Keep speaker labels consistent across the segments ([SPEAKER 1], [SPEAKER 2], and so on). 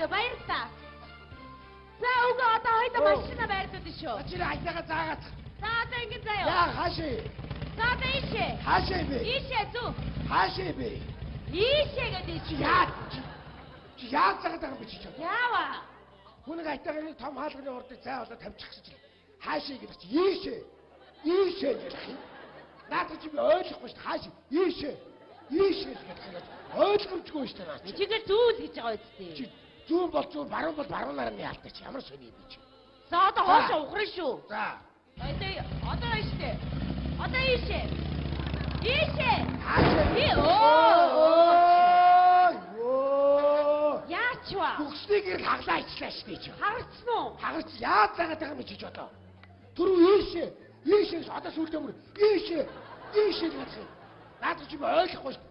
[SPEAKER 1] өвгөө баярлалаа. За өвгөө одоо хоёул машина байрлуулна шүү.
[SPEAKER 2] Чи айтайгаа заагаад.
[SPEAKER 1] За одоо ингэ заяа.
[SPEAKER 2] Яа хаашаа?
[SPEAKER 1] За одоо ийшээ.
[SPEAKER 2] Хаашаа бэ?
[SPEAKER 1] Ийшээ зүг.
[SPEAKER 2] Хаашаа бэ?
[SPEAKER 1] Ийшээ гэдэг
[SPEAKER 2] чи яа? Чи яа заагаад байгаа юм бэ чи?
[SPEAKER 1] Яава.
[SPEAKER 2] Хүн айтайгаа нэг том хаалганы урдыг зай болоод тавьчих гэсэн чи хаашаа гэдэг чи ийшээ. Ийшээ гэх юм. Наадах чи би ойлгохгүй шүү дээ. Хаашаа ийшээ. Ийшээ гэх юм. Ойлгомжгүй шүү дээ наа чи.
[SPEAKER 1] Чигээр зүүл гэж байгаа үсттэй.
[SPEAKER 2] Чи зүүн бол зүүн, баруун бол баруунаар нь яалтай чи ямар сони юм бэ чи.
[SPEAKER 1] За одоо хоошоо ухран шүү.
[SPEAKER 2] За.
[SPEAKER 1] Одоо ийшээ. Одоо ийшээ. Ийшээ.
[SPEAKER 2] Хаашаа.
[SPEAKER 1] Би өө.
[SPEAKER 2] Өө.
[SPEAKER 1] Яач вэ?
[SPEAKER 2] Бүхсний гэрэл хаглаа ичлаа шүү дээ чи.
[SPEAKER 1] Хагарцсан уу?
[SPEAKER 2] Хагарч яа заагаад байгаа юм чи одоо. Түрүү ийшээ. Ийшээ гэж одоо сүүлдээ мөр. Ийшээ. Ийшээ гэх юм. Наадах чи би ойлгохгүй шүү.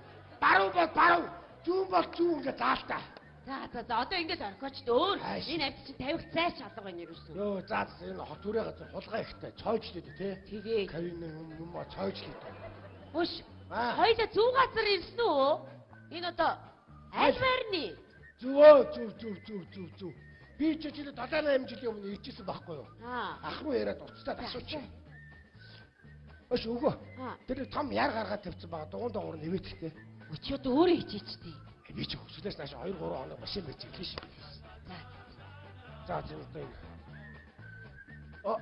[SPEAKER 2] Баруун бол баруун, зүүн бол зүүн гэж заалтаа.
[SPEAKER 1] За за за одоо ингэж орхиоч өөр. Энэ амьд чинь тавих зайч алга байна юусэн.
[SPEAKER 2] Йоо за за энэ хот түрээ газар хулгай ихтэй цоожлээ тий.
[SPEAKER 1] Тэгээ.
[SPEAKER 2] Кабин юм уу цоожлээ.
[SPEAKER 1] Бүш. Хоёлаа зүү газар ирсэн үү? Энэ одоо аль байрны?
[SPEAKER 2] Зүгөө зүв зүв зүв зүв зүв. Би ч чийлээ 7 8 жилийн өмнө ирчихсэн байхгүй юу? Ах руу яриад уцтаад асуучих. Өш өгөө. Тэр том яар гаргаад тавьсан байгаа. Дугуйн дагуур нэвэтгэхтэй.
[SPEAKER 1] Чи одоо өөрөө хичээчтэй.
[SPEAKER 2] Би ч хөвсгөлээс нааш 2 3 хоног машин байж ирлээ шүү. За. За зөв одоо энэ. Оо.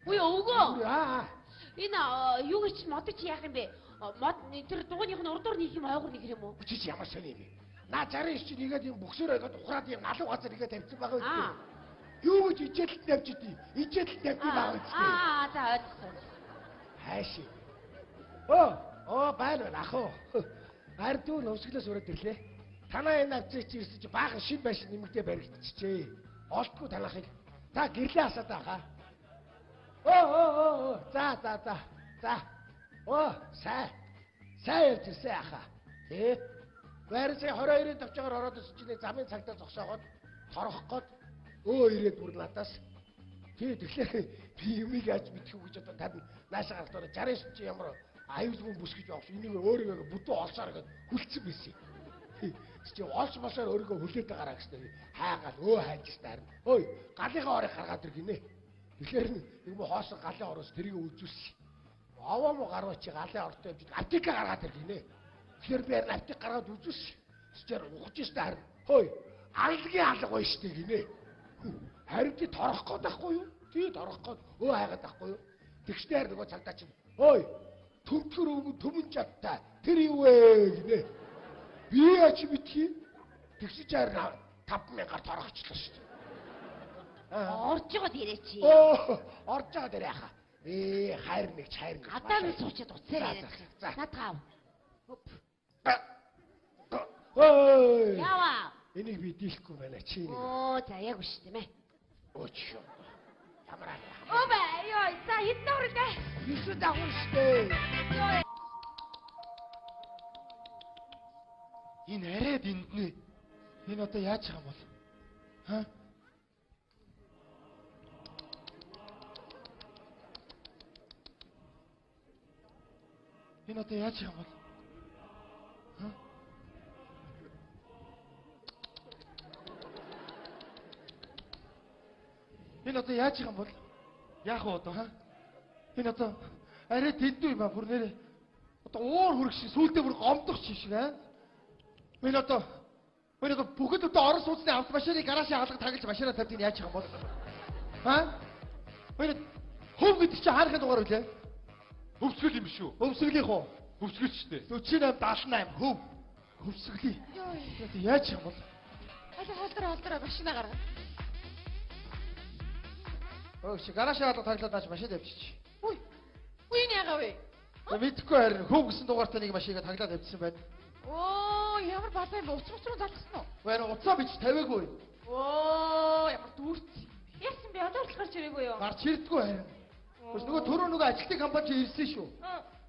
[SPEAKER 1] Үгүй өвгөө.
[SPEAKER 2] Аа.
[SPEAKER 1] Энэ юу гэж модыг чи яах юм бэ? Мод тэр дугуйных нь урдуур нөх юм ойгор нөх юм уу?
[SPEAKER 2] Чи чи ямар сони юм бэ? Наа 69 чи нэгээд юм бүхсөөр ингээд ухраад юм налуу газар нэгээд тавьсан байгаа үстэй. Юу гэж ижээлт тавьж идэв? Ижээлт тавьд байгаа үстэй.
[SPEAKER 1] Аа за ойлгосон.
[SPEAKER 2] Хайши. Оо, оо байна байна ах уу. Ард дүү нөвсгөлөөс өрөөд ирлээ. Танаа энэ авцыг чи ирсэн чи баахан шин байшин нэмэгдээ баригдчихжээ. Олдгүй танахыг. Та гэрлээ асаад байгаа. Оо оо оо за за за. За. Оо сай. Сай явж ирсэн ахаа. Тэ. Байрсаа 22-ын товчоор ороод ирсэн чинь замын цагтаа зогсоогоод торох гээд өө ирээд бүр надаас. Тий тэгэхээр би юмыг яаж мэдэх үү гэж одоо тань наашаа гарах доо 69 чи ямар аюулгүй бүс гэж явах. Энийг өөрийгөө бүдүү олсоор гээд хүлцэн байсан. Чи олж болсоор өөрийгөө хүлээд байгаараа гэсэн хайгаал өө хайж таарна. Ой галынхаа орыг гаргаад ир гинэ. Тэгэхээр юм хоосон галын ороос тэрийг үзүүлсэн. Овоо мó гарваа чи галын ортой явж аптека гаргаад ир гинэ. Тэгэхээр би харин аптек гаргаад үзүүлсэн. Чичээр ухаж штэ харин. Хөөе аллагийн алга байна штэ гинэ. Харин чи торох гээд байхгүй юу? Тий торох гээд өө хайгаад байхгүй юу? Тэгснээр нөгөө цагдаа чинь ой төмтгөр өвгөн төмөн чадтай тэр юу вэ гинэ. Би яач мэдхий? Тэгсэн чи харин 5000-аар торохчлаа шүү дээ.
[SPEAKER 1] Орж байгаа дээрээ чи.
[SPEAKER 2] Оо орж байгаа дээрээ яхаа. Хайр нэг хайр нэг.
[SPEAKER 1] Гадаа нэг суучаад уцаар яриад. Над гав.
[SPEAKER 2] Ой.
[SPEAKER 1] Яава.
[SPEAKER 2] Энийг би дийлэхгүй байна чи нэг.
[SPEAKER 1] Оо за яг биш тийм ээ.
[SPEAKER 2] Өөч. Ямар аа.
[SPEAKER 1] Оо бай ёо за хэдэн хүрлээ?
[SPEAKER 2] 9 дагуун штэ.
[SPEAKER 3] Энэ арай дэнднэ. Энэ одоо яаж байгаа юм бол? Ха? Энэ одоо яаж байгаа юм бол? Ха? Энэ одоо яаж байгаа юм бол? Яах вэ одоо ха? Энэ одоо арай дэндүү юм а бүр нэрээ. Одоо уур хүрэх шиг сүултээ бүр гомдох шиг аа. Энэ одоо бүхэл бүтэн орон сууцны автомашины гаражийн хаалга таглаж машинаа тавьдгийг яаж байгаа юм бол? Ха? Энэ хөв гэдэг чинь хаахын дугаар билээ?
[SPEAKER 4] Хөвсгөл юм шүү.
[SPEAKER 3] Хөвсгөлийнх үү?
[SPEAKER 4] Хөвсгөл шүү дээ.
[SPEAKER 3] 48 78 хөв. Хөвсгөлийн. Яаж юм бол?
[SPEAKER 5] Аль холдор машина гаргаа.
[SPEAKER 3] Өө чи гаражийн хаалга таглаад наач машин тавьчих.
[SPEAKER 5] Үгүй. Үгүй энэ яагаа вэ?
[SPEAKER 3] Мэдхгүй харин хөв гэсэн дугаартай нэг машиныг таглаад тавьчихсан байна.
[SPEAKER 5] Оо ямар балаа юм бэ? Уц руу залгасан уу?
[SPEAKER 3] Баяр уцаа бич тавиагүй.
[SPEAKER 5] Оо ямар дүүрт.
[SPEAKER 1] Яасан бэ? Одоо хүртэл гарч ирээгүй юу?
[SPEAKER 3] Гарч ирдэггүй харин. Бас нөгөө түрүү нөгөө ажилтны компани чи ирсэн шүү.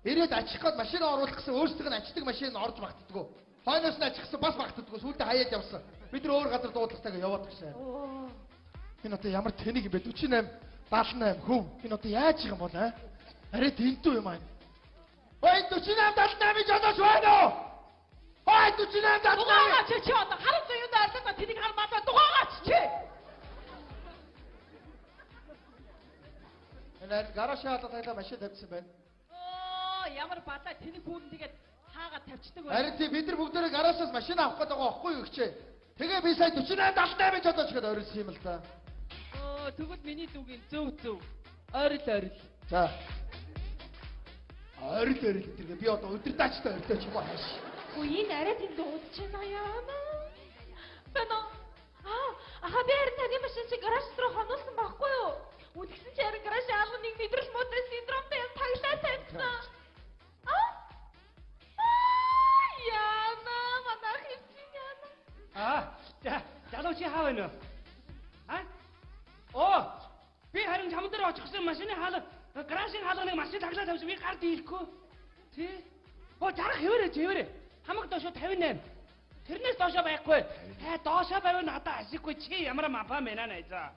[SPEAKER 3] Ирээд ачих гээд машин оруулах гэсэн өөрсдийнх нь ажилтдаг машин орж багтдаггүй. Хойноос нь ачих гэсэн бас багтдаггүй. Сүүлдээ хаяад явсан. Бид нар өөр газар дуудлагатайгаа яваад гисэн. Энэ одоо ямар тэнэг юм бэ? 48 78 хөв. Энэ одоо яаж юм бол аа? Арай дэндүү юм аа. Ой 48 78-ыг жолооч байна уу? Ой сая 48 78.
[SPEAKER 5] Дугаагач чи одоо харан зүйн юунд арилаа тэнийг хар малаа дугаагач чи.
[SPEAKER 3] Энэ гаражын хаалга таглаа машин тавьсан байна.
[SPEAKER 5] Оо ямар балаа тэнийг хүүн тэгээд хаагаа тавьчихдаг
[SPEAKER 3] байна. Харин тий бид нар бүгдээрээ гаражаас машин авах гээд байгаа байхгүй юу гэчээ. Тэгээ би сая 48 78 жолооч гэдээ орилсон юм л да.
[SPEAKER 5] Оо тэгвэл миний дүүгийн зөв зөв. Орил орил.
[SPEAKER 3] За. Орил орил гэдэргээ би одоо өдөртаачтай орилооч юм уу хааш.
[SPEAKER 1] Үгүй энэ арай тэнд уудаж байна яана. Бано. Аа, аха би харин таны машин чи гараж руу хонуулсан байхгүй юу? Үдгсэн чи харин гараж аалга нэг мэдрэл муутай синдромтой юм таглаа тавьсан. Аа? Яна, манайх ирсэн яна.
[SPEAKER 6] Аа, за, залуу чи хаа байна вэ? Аа? Оо, би харин чам дээр очихсан машины хаалга, гаражын хаалганыг машин таглаа тавьсан. Би гар дийлэхгүй. Тий? Оо, жарах хэвээрээ хэвээрээ. Хамаг доошо 58. Тэрнээс доошо байхгүй. Та доошо байвал надад ашиггүй. Чи ямар мапа мэнэ найзаа.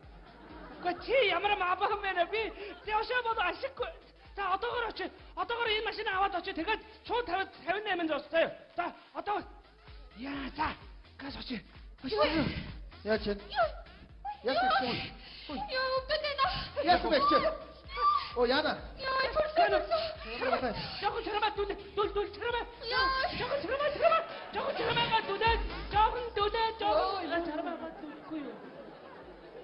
[SPEAKER 6] Гэхдээ чи ямар мапа мэнэ би доошо бол ашиггүй. За одоогор очи. Одоогор энэ машин аваад очи. Тэгээд шууд 58 зогстой. За одоо яа за газ очи.
[SPEAKER 3] Яаж вэ? Яасан бэ?
[SPEAKER 1] Яа өвдөд байна.
[SPEAKER 3] Яасан бэ чи? Оо яна.
[SPEAKER 1] Яа төрсөн.
[SPEAKER 6] Жохон чармаа дүл дүл дүл чармаа. Жохон чармаа чармаа. Жохон чармаагаа дүлээд жохон дүлээд жохон чармаагаа дүлэхгүй юу?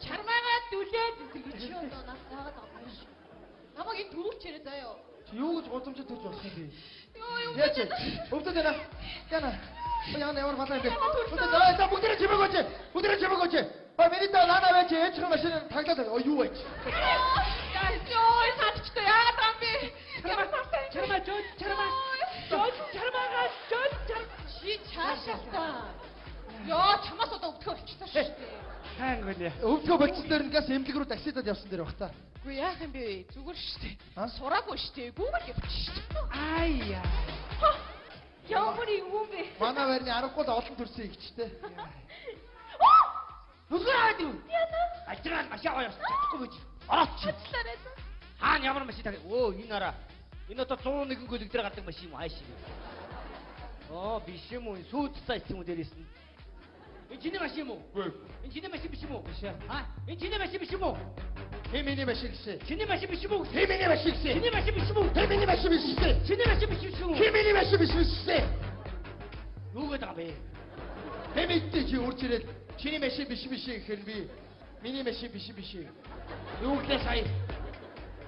[SPEAKER 5] Чармаагаа дүлээд гэж чи одоо нас таагаад байгаа юм шиг. Намайг энэ төрүүлч яриа заяа.
[SPEAKER 3] Чи юу гэж гудамжид төрж болох юм бэ?
[SPEAKER 1] Йоо юу.
[SPEAKER 3] Яаж вэ? Өвдөд байна. Яна. Яна ямар балаа юм бэ? Өвдөд. Аа за бүгдээрээ чимээг очи. Бүгдээрээ чимээг очи. А миний даа наана байж ээж хэн машин таглаад оо юу байж?
[SPEAKER 5] Йоо саадчтай яагаад байгаа юм бэ?
[SPEAKER 6] Чармаа жоо чармаа. Жоо чармаагаа жоо чар.
[SPEAKER 5] Чи цаашаа та. Йоо чамаас одоо өвдөхөө болчихсон шүү дээ.
[SPEAKER 6] Хаан гүлээ.
[SPEAKER 3] Өвдгөө болчихсон дээр нь газ эмнэлэг рүү таксидад явсан дээр баг та.
[SPEAKER 5] Үгүй яах юм бэ? Зүгээр шүү дээ. Сураагүй шүү дээ. Гүүгээр явчих шүү дээ.
[SPEAKER 6] Аа яа.
[SPEAKER 1] Ямар юм бэ?
[SPEAKER 3] Манай байрны 10 гол олон төрсөн игчтэй.
[SPEAKER 6] Нүлгэр аваад юу?
[SPEAKER 1] Яна.
[SPEAKER 6] Ажрал машин аваа явчих чадахгүй байж. Орооч.
[SPEAKER 1] Ажиллаарай.
[SPEAKER 6] Хаана ямар машин таг? Өө энэ араа. Энэ одоо 101 гөлөг дээр гардаг машин юм ааш. Оо биш юм уу? Сүйд цаа ицсэн үү дээрээс нь. Энэ чиний машин юм уу?
[SPEAKER 4] Үгүй.
[SPEAKER 6] Энэ чиний машин биш юм уу? Биш ээ. Аа? Энэ чиний машин биш юм уу?
[SPEAKER 3] Хэ миний машин гэсэн.
[SPEAKER 6] Чиний машин биш юм уу?
[SPEAKER 3] Хэ миний машин гэсэн.
[SPEAKER 6] Чиний машин биш юм уу?
[SPEAKER 3] Хэ миний машин биш гэсэн.
[SPEAKER 6] Чиний машин биш юм уу?
[SPEAKER 3] Хэ миний машин биш гэсэн.
[SPEAKER 6] Юу гэдэг юм бэ?
[SPEAKER 3] Хэ мэдээ чи урж ирээд чиний машин биш биш гэхээр би миний машин биш биш.
[SPEAKER 6] Юу гэлээ сая?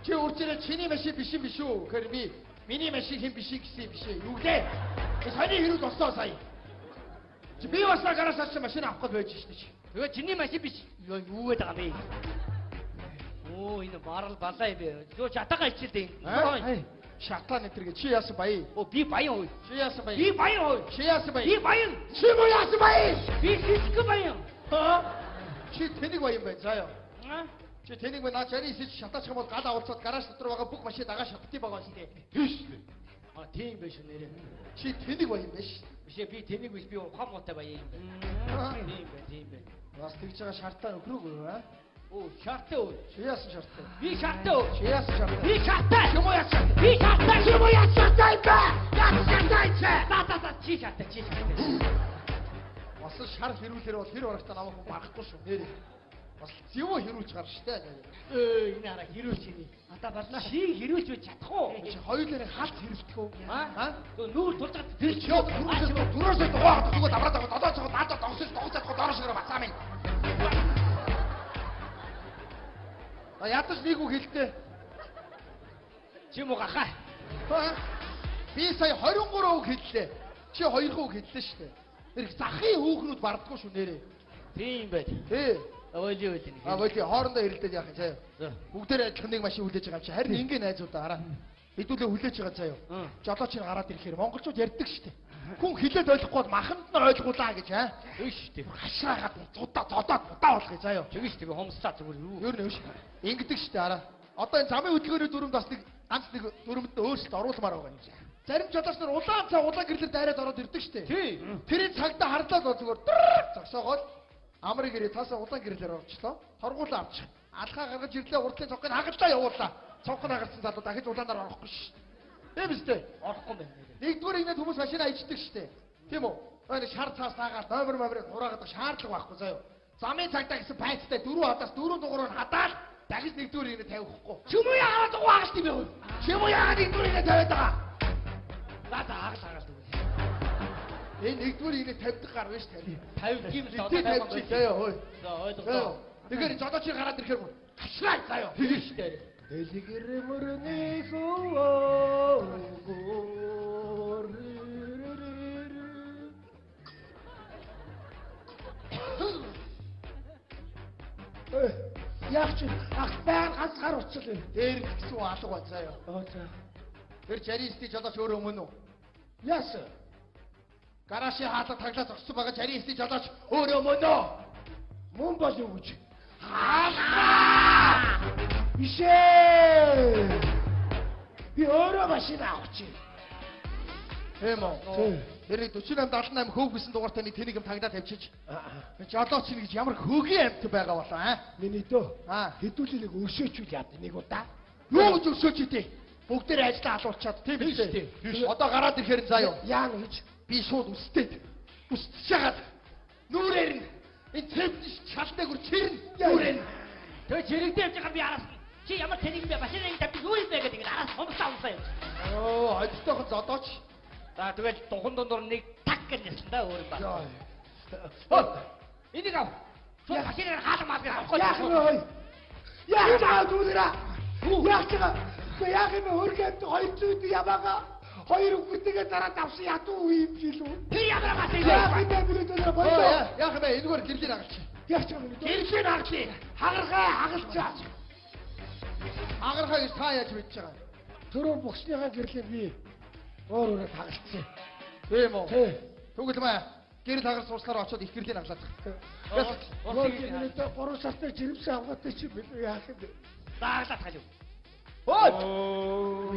[SPEAKER 3] Чи урж ирээд чиний машин биш биш үү гэхээр би миний машин хэн биш гэсэн биш. Юу гэлээ? Саяны хэрүүл болсон сая. Чи би бас гараас авсан машин авах гэж байж шнэ чи.
[SPEAKER 6] Тэгээ чиний машин биш. Юу гэдэг юм бэ? Оо энэ барал балаа юм бэ. Зөө шатаага ичилдэ.
[SPEAKER 3] Шатаа нэтэргээ чи яасан баян?
[SPEAKER 6] Оо би баян ой.
[SPEAKER 3] Чи яасан баян?
[SPEAKER 6] Би баян ой.
[SPEAKER 3] Чи яасан баян?
[SPEAKER 6] Би баян.
[SPEAKER 3] Чи муу яасан баян?
[SPEAKER 6] Би хисг баян.
[SPEAKER 3] Аа? Чи тэнэг баян байна заяа. Чи тэнэг байна. Наа 69 шатаачих юм бол гал авалцаад гараж дотор байгаа бүх машин дагаа шатдгийг байгаа шүү дээ.
[SPEAKER 4] Тийм шүү дээ.
[SPEAKER 6] А тийм байх шүү нэрээ.
[SPEAKER 3] Чи тэнэг баян байна шүү.
[SPEAKER 6] Биш ээ би тэнэг биш би ухаан муутай баян юм байна. Тийм байна, тийм байна.
[SPEAKER 3] Бас тэгж байгаа шартаа өхрөөгүй юу аа?
[SPEAKER 6] Оо шартаа өө.
[SPEAKER 3] Чи яасан шартаа?
[SPEAKER 6] Би шартаа өө.
[SPEAKER 3] Чи яасан шартаа?
[SPEAKER 6] Би шартаа.
[SPEAKER 3] Чи муу яасан?
[SPEAKER 6] Би шартаа.
[SPEAKER 3] Чи муу яасан шартаа юм бэ? Яасан шартаа юм бэ?
[SPEAKER 6] За за за чи шартаа, чи шартаа.
[SPEAKER 3] Бас шар хэрүүлэр бол хэр барагтаа намайг хүн барахгүй шүү. Нэрээ. Бас зэвөө хэрүүлж гар штэ.
[SPEAKER 6] Өө энэ хараа хэрүүлж ини. Одоо болно. Чи хэрүүлж байж чадах уу?
[SPEAKER 3] Чи хоёулын халт хэрвдэх үү?
[SPEAKER 6] Аа? Нүүр тулж гад
[SPEAKER 3] тэр чи одоо түрүүсээ дугаагаад зүгээр давраад байгаа. Долоо цогоо наадаа догсож догсож чадахгүй доор шигээр бацаа минь. А ядаж нэг үг хэлтээ.
[SPEAKER 6] Чи муу гахаа.
[SPEAKER 3] Би сая 23 үг хэллээ. Чи 2 үг хэллээ шүү дээ. Тэр захын хүүхнүүд бардаггүй шүү нэрээ.
[SPEAKER 6] Тийм байт.
[SPEAKER 3] Тий.
[SPEAKER 6] Воли воли.
[SPEAKER 3] А воли хоорондоо хэрэлдээд яах юм заяа. Бүгдээрээ адилхан нэг машин хүлээж байгаа юм чи. Харин ингээ найзуудаа хараа. Хэдүүлээ хүлээж байгаа заяа. Жолооч нь гараад ирэхээр монголчууд ярьдаг шүү дээ. Хүн хэлээд ойлгохгүй бол маханд нь ойлгуулаа гэж аа.
[SPEAKER 6] Тэгш шүү дээ.
[SPEAKER 3] Хашраагаад зудаа зодоод будаа болгоё заяа.
[SPEAKER 6] Тэгш шүү дээ. Хомсцаа зүгээр юу.
[SPEAKER 3] Ер нь биш. Ингэдэг шүү дээ хараа. Одоо энэ замын хөдөлгөөний дүрмд бас нэг ганц нэг дүрмэд нь өөрчлөлт оруулмаар байгаа юм. Зарим жолооч нар улаан цаа улаан гэрлэр дайраад ороод ирдэг шүү дээ. Тэрийг цагдаа харлаад бол зүгээр зогсоогоол амрыг ирээ таасаа улаан гэрлэр орчлоо. Торгуулаа авчих. Алхаа гаргаж ирлээ урдлын цонхыг хагаллаа явууллаа. Цонх нь хагалсан залуу дахиж улаанаар орохгүй шүү. Тийм биз дээ?
[SPEAKER 6] Орохгүй байна.
[SPEAKER 3] Нэгдүгээр ингэнэ хүмүүс машин ажиддаг шүү дээ. Тийм үү? Ой шар цаас таагаад номер номерыг хураагаад шаардлага байхгүй заяа. Замын цагдаа гэсэн пайцтай дөрөв хадаас дөрөв дугаараар хадаад дахиж нэгдүгээр инээ тавихгүй.
[SPEAKER 2] Чүм үү яагаад дугаар хагалт юм бэ? Чүм үү яагаад нэгдүгээр инээ тавиад байгаа?
[SPEAKER 6] За за хагалт хагалт үгүй.
[SPEAKER 3] Энэ нэгдүгээр инээ тавьдаг гар биш тань.
[SPEAKER 6] Тавьдаг юм л
[SPEAKER 3] одоо тавьчих заяа хөөе.
[SPEAKER 6] За ойлголоо.
[SPEAKER 3] Тэгэхээр жолооч гараад ирэхээр мөн гашраа заяа.
[SPEAKER 6] Тэгэн штэ.
[SPEAKER 2] Дэлгэр мөрний хөвөө. Яг чи ах байр ганц гар уцал.
[SPEAKER 3] Дээр гэсэн алга ба заяа.
[SPEAKER 2] Аа за.
[SPEAKER 3] Тэр 69-ний жолооч өөрөө мөн үү?
[SPEAKER 2] Яасан?
[SPEAKER 3] Гаражийн хаалга таглаа зогссон байгаа 69-ний жолооч өөрөө мөн үү?
[SPEAKER 2] Мөн бол юу гэж? Хаалга! Биш ээ. Би өөрөө машин авах чи.
[SPEAKER 3] Тийм үү? Тэр 48 78 хөв гэсэн дугаартай нэг тэнийг юм тагдаа тавьчих. Жолооч нь гэж ямар хөгийн амьт байгаа болоо аа?
[SPEAKER 2] Миний дөө. Хэдүүлээ нэг өршөөчүүл яад нэг удаа.
[SPEAKER 3] Юу гэж өршөөч идэв? Бүгдээр ажиллаа алуулчаад тийм биз дээ. Одоо гараад ирэхээр заа юу?
[SPEAKER 2] Яана гэж?
[SPEAKER 3] Би шууд үстэд. Үстэж хагаад нүрээр нь энэ цэвдэн шалнаа гүр чирнэ. Нүрээр нь.
[SPEAKER 6] Тэгээ чирэгдээ явж байгаа би араас нь. Чи ямар тэнийг бэ? Машиныг тавьдаг юу юм бэ гэдэг араас хомсаа хомсаа явж.
[SPEAKER 3] Оо, одтойхон зодооч.
[SPEAKER 6] За тэгэл духан дундуур нэг так гэж нэсэн да өөр юм байна. Хөө. Энийг ав. Шууд машинаар хаалга маалга авахгүй.
[SPEAKER 2] Яах вэ хөөе? Яах чаа дүүнэрэ? Яах чаа? Гэхдээ яах юм бэ? Хөргөд 200 ямаага хоёр үгтэйгээ дараад авсан ядуу үе юм жилүү.
[SPEAKER 6] Тэр ямар машин вэ?
[SPEAKER 2] Яах юм бэ миний дүүнэрэ болоо.
[SPEAKER 3] Яах юм бэ? Энэгээр гэрлийг хагалчих.
[SPEAKER 2] Яах чаа миний дүү?
[SPEAKER 3] Гэрлийг хагалъя.
[SPEAKER 2] Хагархай хагалчаа.
[SPEAKER 3] Хагархай гэж та яаж мэдж байгаа юм?
[SPEAKER 2] Түрүү богсныхаа гэрлийг би өөр өөрөөр хагалцсан.
[SPEAKER 3] Тийм үү?
[SPEAKER 2] Тий.
[SPEAKER 3] Тэгвэл маа гэрэл хагарс сурслаар очиод их гэрлийг хаглаад.
[SPEAKER 2] Өөр миний 3 сартай жирэмсэн авгаатай чи билүү яах юм бэ?
[SPEAKER 6] Зааглаад халив.
[SPEAKER 3] Ой!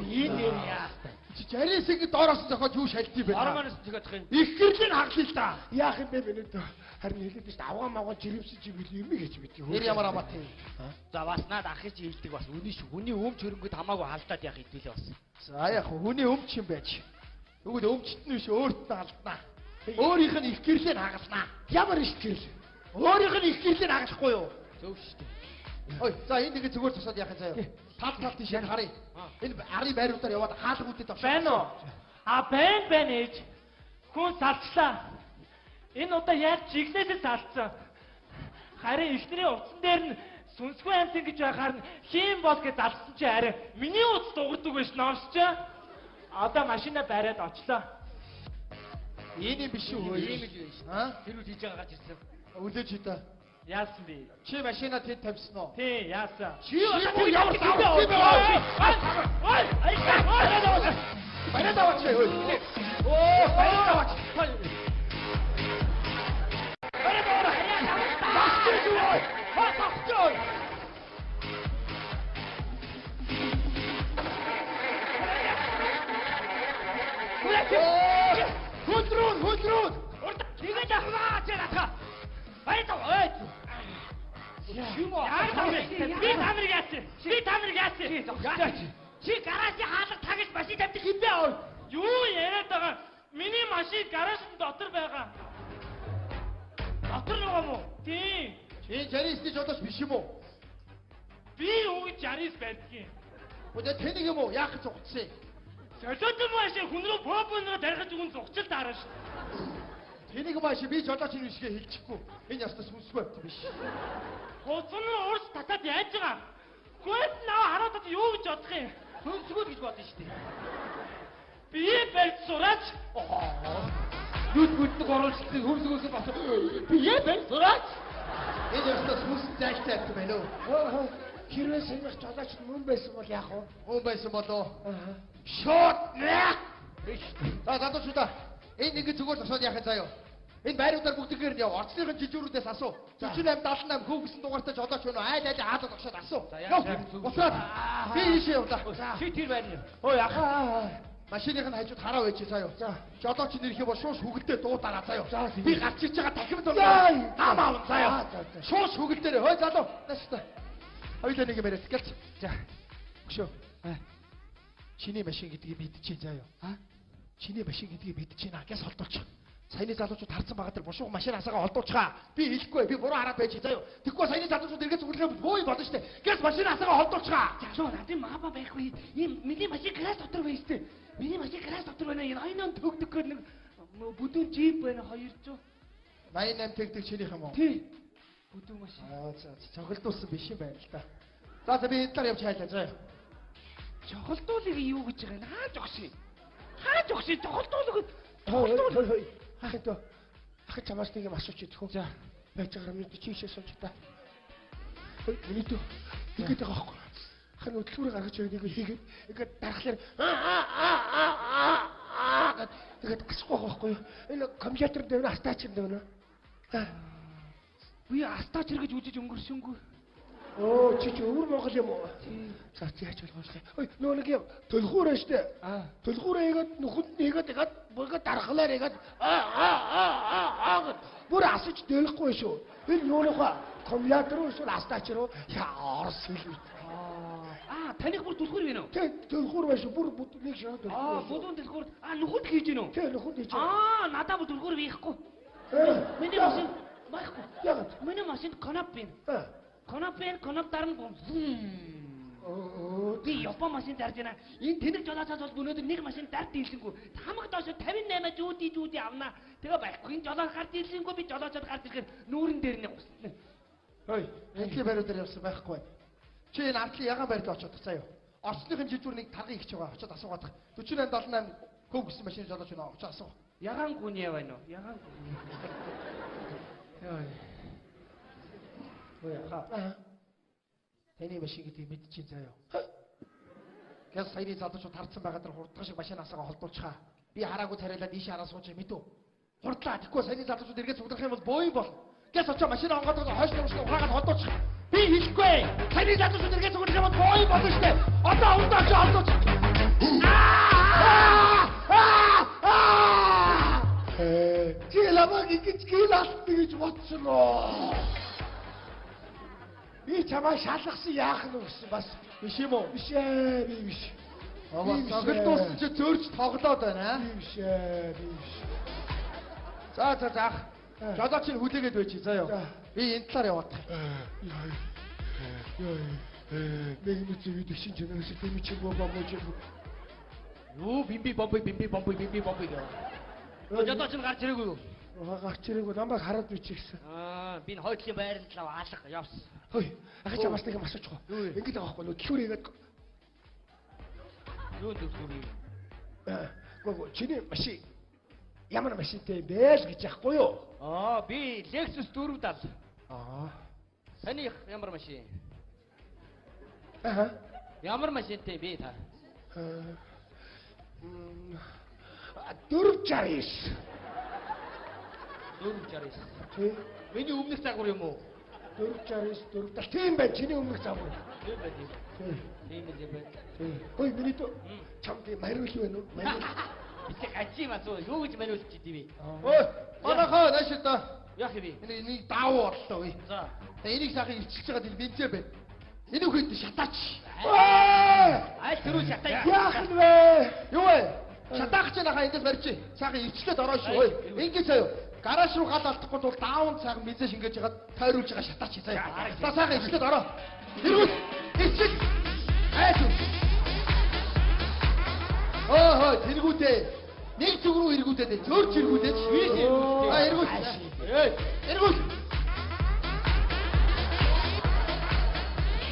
[SPEAKER 6] Энэ юм яастай.
[SPEAKER 3] Чи 69-ийг доороос нь зохиод юу шалт юм бэ?
[SPEAKER 6] Ормоноос зохиодох юм.
[SPEAKER 3] Их гэрлийг хаглая л да.
[SPEAKER 2] Яах юм бэ миний дөө? Харин хэлээд шүү дээ. Авгаа мавгаа жирэмсэн чи билүү юм гэж мэдээ.
[SPEAKER 3] Тэр ямар амат юм?
[SPEAKER 6] За бас наад ахыг чи хэлдэг бас үний шүү. Хүний өмч хөрөнгөд хамаагүй халдаад яах хэдүүлээ бас.
[SPEAKER 3] За яах вэ? Хүний өмч юм байж. Тэгвэл өмчт нь биш өөрт нь халднаа. Өөрийнх нь их гэрлийг хагалнаа.
[SPEAKER 2] Ямар их гэрэл?
[SPEAKER 3] Өөрийнх нь их гэрлийг хагалахгүй юу?
[SPEAKER 6] Зөв шүү дээ.
[SPEAKER 3] Ой, за энд ингэ зүгээр тусаад яах юм заяа. Тал тал тийш харъя. Энэ арын байруудаар яваад хаалгуудад авшаа.
[SPEAKER 7] Байна уу? А байна байна ээж. Хүн салчлаа. Энэ удаа яаж жиглээсээ салцсан. Харин эхнэрийн утсан дээр нь сүнсгүй амтэн гэж байхаар нь хийм бол гэж залсан чи харин миний утас дуурдаг биш номсч. Одоо машина бариад очлоо.
[SPEAKER 3] Энэ юм биш үү?
[SPEAKER 6] Ийм л юм шүү.
[SPEAKER 3] Аа?
[SPEAKER 6] Тэр үл хийж байгаа гарч ирсэн.
[SPEAKER 3] Үлээж хий та.
[SPEAKER 7] Яасан бэ?
[SPEAKER 3] Чи машина тэнд тавьсан уу?
[SPEAKER 7] Тий, яасан.
[SPEAKER 3] Чи ямар сав юм бэ?
[SPEAKER 7] Ой, ай, ой,
[SPEAKER 3] Бариад аваач ой. Оо, бариад аваач.
[SPEAKER 7] Бариад аваа.
[SPEAKER 3] Тасчих ой. Ха тасчих ой. Хөлрүүн, хөлрүүн.
[SPEAKER 6] Тэгээд ахмаа чи натха. Бариад аваа. Ой.
[SPEAKER 7] Юм уу? Би та нарыг яасан? Би та нарыг яасан?
[SPEAKER 6] Чи гаражийн хаалга тагж машин тавьдаг юм бэ ой?
[SPEAKER 7] Юу яриад байгаа? Миний машин гаражын дотор байгаа.
[SPEAKER 6] Дотор нөгөө мó?
[SPEAKER 7] Тийм.
[SPEAKER 3] Чи 69-ний жолооч биш юм уу?
[SPEAKER 7] Би үгүй 69 байдгийн.
[SPEAKER 3] Үгүй тэнийг юм уу? Яах гэж зугцсан юм?
[SPEAKER 7] Солиод юм аашаа хүн рүү пөпөнрөө тарихаж өгөн зугчил таарна шүү.
[SPEAKER 3] Тэнийг маш би жолооч юм шигэ хэлчихгүй. Энэ ястаа сүнсгүй амт биш.
[SPEAKER 7] Хуцсан нь уурс татаад яаж байгаа? Гүйт наа хараад одоо юу гэж бодох юм?
[SPEAKER 6] Сүнсгүй гэж бодно шүү дээ.
[SPEAKER 7] Би барьж сураач.
[SPEAKER 6] Нүд нүднийг оруулчихсан хөмсгөөс бас би барьж сураач.
[SPEAKER 3] Энэ ястаа сүнс зайлтай амт байна уу?
[SPEAKER 2] Хэрвээ саяных жолооч мөн байсан бол яах вэ?
[SPEAKER 3] Мөн байсан болоо. Шууд нэ. За залуучуудаа энэ нэг зүгээр тусаад яах юм заяа. Энэ байруудаар бүгдгээр нь яв. Орцныхын жижүүрүүдээс асуу. 48 78 хөв гэсэн дугаартай жолооч байна уу? Айл айл хаалга тогшоод асуу. Яв. Буцаад би ийшээ явлаа.
[SPEAKER 6] Чи тэр байрны.
[SPEAKER 3] Ой ах. Машиных нь хажууд хараа байж заяа. Жолооч нэрх юм бол шууд шүгэлдээ дуудараа заяа. Би гарч иж байгаа тахимд
[SPEAKER 2] За.
[SPEAKER 3] Ам аав заяа. Шууд шүгэлдээрээ. Хой залуу. Нааш та. Хоёулаа нэг юм яриад гэлц. За. Өшөө. Чиний машин гэдгийг мэдчихээн заяа. А? Чиний машин гэдгийг мэдчихээн аа. Гэс холдуулчих. Саяны залуучууд харсан байгаа тэр бушуух машин асаагаа холдуулчихаа. Би хэлэхгүй. Би буруу хараад байж заяа. Тэгэхгүй саяны залуучууд эргээд зүглэгээ боо юм болно штэ. Гэс машин асаагаа холдуулчихаа.
[SPEAKER 6] Залуу надын маапа байхгүй. Ийм миний машин гараж дотор байна штэ. Миний машин гараж дотор байна. Энэ 88 төгдөг гэх нэг бүдүүн джип байна 200.
[SPEAKER 3] 88 тэгдэг чинийх юм уу?
[SPEAKER 6] Тий. Бүдүүн машин.
[SPEAKER 3] Аа за цохилдуулсан биш юм байна л да. За за би энэ талаар явж хайлаа заяа.
[SPEAKER 6] Цохилдуулыг юу гэж байгаа юм? Хаа зогсъё? Хаа зогсъё? Цохилдуулыг.
[SPEAKER 2] Хой. Ах энэ ах чамаас нэг юм асууч идэх үү? За. Байж байгаа юм чи ийшээ сууж та. Хой, миний дүү ингэж байгаа байхгүй. Ах нь хөдөлгүүрээ гаргаж ирээд нэг хийгээд ингээд дарахлаар аа аа гэд тэгээд асахгүй байгаа байхгүй юу? Энэ компьютер дээр нэ астаачир дээр нэ.
[SPEAKER 6] Би астаачир гэж үжиж өнгөрсөнгөө.
[SPEAKER 2] Оо чи чи өвөр Монгол юм уу? За чи яаж болох вэ? Ой нөгөө нэг юм төлхүүрээ штэ. Төлхүүрээ хийгээд нөхөнд нь хийгээд ингээд бүргээ дархлаар хийгээд аа аа аа аа гэд бүр асаж дэлэхгүй шүү. Энэ юунахаа компьютер уу эсвэл астаач руу яа орс хэл.
[SPEAKER 6] Аа таних бүр төлхүүр байна уу?
[SPEAKER 2] Тэг төлхүүр байна шүү. Бүр нэг шаа төлхүүр.
[SPEAKER 6] Аа бүдүүн төлхүүр. Аа нөхөнд хийж гин үү?
[SPEAKER 2] Тэг нөхөнд хийж.
[SPEAKER 6] Аа надаа бүр төлхүүр бихгүй. Миний машин байхгүй.
[SPEAKER 2] Яагаад?
[SPEAKER 6] Миний машинд коноп байна. Коноп коноп дарна. Би Япон машин дарж байна. Энэ тэнэг жолоочоос бол өнөөдөр нэг машин дард дийлсэнгүй. Хамаг доош 58 зүүдий зүүдий авна. Тэгээ байхгүй. Энэ жолооч гарч дийлсэнгүй. Би жолоочод гарч ирэхээр нүүрэн дээр нэг усна.
[SPEAKER 3] Хой, энэний бариу дээр явсан байхгүй. Чи энэ артлын ягаан байр дээр очиод заяа. Орцныхын жижүүр нэг таргын ихч байгаа. Очиод асуугаад. 48 78 хөв гэсэн машины жолооч байна. Очиод асуу.
[SPEAKER 6] Ягаан гүн яа байна уу? Ягаан гүн. Йой.
[SPEAKER 3] Ой хаа. Таны машин гэдгийг мэдчихээн заяа. Гэс саяны залуучууд харсан байгаа тэр хурдган шиг машин асаагаа холдуулчихаа. Би хараагүй царайлаад ийшээ хараа сууж мэдв. Хурдлаа. Тэгэхгүй саяны залуучууд эргээд цуглах юм бол боо юм бол. Гэс очоо машин онгоод хойш нууштай ухаагаад холдуулчих. Би хэлэхгүй. Саяны залуучууд эргээд цуглах юм бол боо юм болно штэ. Одоо урдаа очоо холдуулчих. Аа! Аа!
[SPEAKER 2] Чи ламаг ингэж гэл алдна гэж бодсон уу? Би чамаа шалгасан яах нь гэсэн бас
[SPEAKER 3] биш юм уу?
[SPEAKER 2] Биш ээ, би биш.
[SPEAKER 3] Аваа цогцолдуулсан чи зөөрч тоглоод байна.
[SPEAKER 2] Би биш ээ, би биш.
[SPEAKER 3] За за за ах. Жолооч нь хүлээгээд байж заяа. Би энэ талаар яваад.
[SPEAKER 2] Йой. Нэг мэт видео шин чанаас дэмий чи бомбо мож.
[SPEAKER 7] Юу бимби бомби бимби бомби бимби бомби гэв. Жолооч нь гарч ирээгүй юу?
[SPEAKER 2] Гарч ирээгүй намайг хараад бичихсэн.
[SPEAKER 6] Аа, би энэ хойдлын байрны талаа алга явсан.
[SPEAKER 2] Хой, ахаж чамаас нэг юм асуучих уу? Ингэж байгаа байхгүй юу? Төлхүүр хийгээд
[SPEAKER 6] юу төлхүүр юм?
[SPEAKER 2] Гөө чиний машин ямар машинтай юм бэ л гэж яахгүй юу?
[SPEAKER 6] Аа, би Lexus 470.
[SPEAKER 2] Аа.
[SPEAKER 6] Таних ямар машин?
[SPEAKER 2] Аа.
[SPEAKER 6] Ямар машинтай бэ та?
[SPEAKER 2] 469.
[SPEAKER 6] 469.
[SPEAKER 2] Тий.
[SPEAKER 7] Миний өмнөх загвар юм уу?
[SPEAKER 2] 469 470. Тийм байна. Чиний өмнөх загвар.
[SPEAKER 6] Тийм байна.
[SPEAKER 2] Тий.
[SPEAKER 6] Тийм л байна.
[SPEAKER 2] Тий. Хөөе миний дүү чамд мариул байна уу? Мариул.
[SPEAKER 6] Би чи гажи мас уу? Юу гэж мариулчих юм бэ?
[SPEAKER 3] Ой, манайхаа нааш та.
[SPEAKER 6] Яах юм бэ?
[SPEAKER 3] Энэ нэг даавуу боллоо үе.
[SPEAKER 6] За.
[SPEAKER 3] Та энийг сайхан илчилж байгаа тэр бензин байна. Энэ үхэд шатаач.
[SPEAKER 6] Аль түрүү шатаа.
[SPEAKER 2] Яах нь вэ?
[SPEAKER 3] Юу вэ? Шатаах чи нахаа эндээс барьчих. Сайхан илчлээд ороо шүү. Ой, ингэж заяа. Гараж руу гал алдахгүй тул даавн сайхан бензин шингээж хагаад тойруулж байгаа шатаач заяа. За сайхан илчлээд ороо. Эргүүл. Илчил. Айл. Хөө хөө тэргүүтээ. Нэг зүг рүү эргүүтээ. Зөөрч эргүүтээ. А эргүүл. Эй, эргүүл.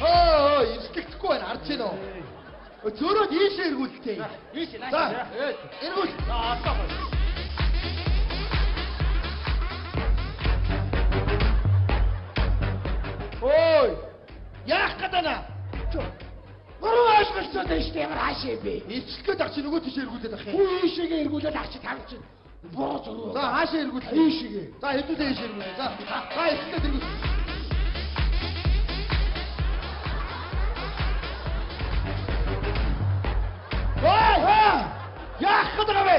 [SPEAKER 3] Хөө хөө эрсдэгдэхгүй байна харж байна уу? Зөөрөөд ийшээ эргүүлтээ.
[SPEAKER 6] Ийшээ нааш.
[SPEAKER 3] За, эргүүл.
[SPEAKER 6] За, одоо.
[SPEAKER 3] Ой! Яах гээд байна?
[SPEAKER 2] Буруу ойлголцоод байна шүү дээ. Ямар хаашаа юм бэ?
[SPEAKER 3] Илчлэх гээд ах чи нөгөө тийш эргүүлээд ах юм.
[SPEAKER 2] Хүү ийшээгээ эргүүлээд ах чи тань чинь буруу зуруу.
[SPEAKER 3] За хаашаа эргүүлэх?
[SPEAKER 2] Ийшээгээ.
[SPEAKER 3] За хэдүүлээ ийшээ эргүүлээ. За. За илчлээд эргүүл. Ой! Яах гээд байгаа вэ?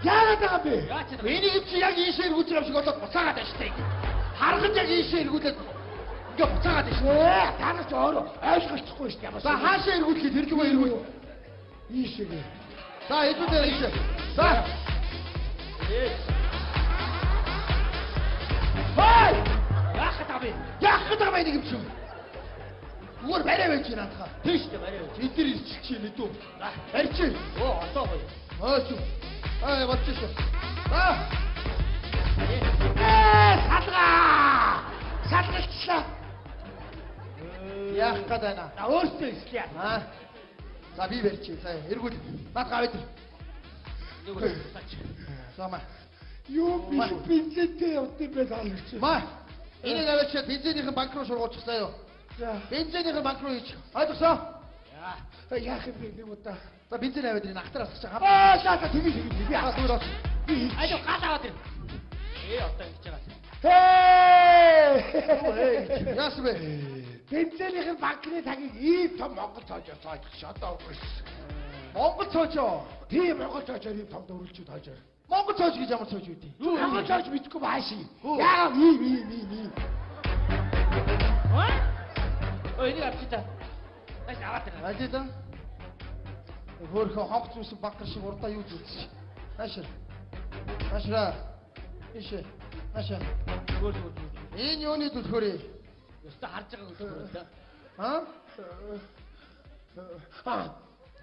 [SPEAKER 2] Яагаад байгаа бэ?
[SPEAKER 3] Энийг чи яг ийшээ эргүүлж байгаа юм шиг болоод буцаагаад байна шүү дээ. Харгаж яг ийшээ эргүүлээд ингээ буцаагаад байна шүү дээ.
[SPEAKER 2] Та нар ч өөрөө ойлголцохгүй шүү дээ.
[SPEAKER 3] За хаашаа эргүүлэхэд тэр лүгөө эргүүл.
[SPEAKER 2] Ийшээгээ.
[SPEAKER 3] За хэдүүлээ ийшээ. За. Барай байж наадах.
[SPEAKER 6] Тийм шүү дээ барай байж.
[SPEAKER 3] Эдгээр ирчих чи мэдүү. Барьчих.
[SPEAKER 6] Оо одоо гоё.
[SPEAKER 3] Ой чи. Ай бодчих шүү. Аа.
[SPEAKER 2] Ээ салгаа. Салгалчлаа.
[SPEAKER 3] Яах гээд байна?
[SPEAKER 6] За өөртөө ислээ.
[SPEAKER 3] Аа. За би барьчих. За эргүүл. Наад гавьд.
[SPEAKER 6] Нэг тусаач.
[SPEAKER 3] За маа.
[SPEAKER 2] Юу би бензинтэй явд юм бэ салгач.
[SPEAKER 3] Маа. Энийг аваачаад бензинийхэн банк руу шургуулчихсан юу?
[SPEAKER 2] За
[SPEAKER 3] Бензинийхэн банк руу хийчих. Ойлгосон?
[SPEAKER 2] яах юм бэ нэг удаа.
[SPEAKER 3] За бензин аваад ирнэ. Ахтар асгах чам.
[SPEAKER 2] Аа за за тэгье тэгье би
[SPEAKER 3] Аа
[SPEAKER 2] асуу.
[SPEAKER 3] зүгээр оч.
[SPEAKER 6] Аль гал аваад ир. Ээ одоо ингэж байгаа.
[SPEAKER 2] Хээ!
[SPEAKER 3] Яасан бэ?
[SPEAKER 2] Бензинийхэн банкны тагийг ийм том Монгол тоожоор тоожих одоо өнгөрсөн.
[SPEAKER 3] Монгол цоожоо.
[SPEAKER 2] Тийм Монгол тоожоор ийм том дөрвөлжүүд тоожоор.
[SPEAKER 3] Монгол цоож гэж ямар цоож үүдий?
[SPEAKER 2] Монгол тоож мэдгүй бааши. Яагаад ийм ийм ийм ийм.
[SPEAKER 6] Аа? Ой энийг авчи та. Нааш аваад ир.
[SPEAKER 3] Аль да? Хөөхөн хонх зүүсэн банкар шиг урдаа юу зүтсэж. Наашир. Наашира. Ишээ. Наашаа.
[SPEAKER 6] Зүгээр зүгээр зүгээр.
[SPEAKER 3] Энэ юуны түлхүүрээ?
[SPEAKER 6] Өстө харж байгаа хөтөлбөр да.
[SPEAKER 3] Аа?
[SPEAKER 2] Аа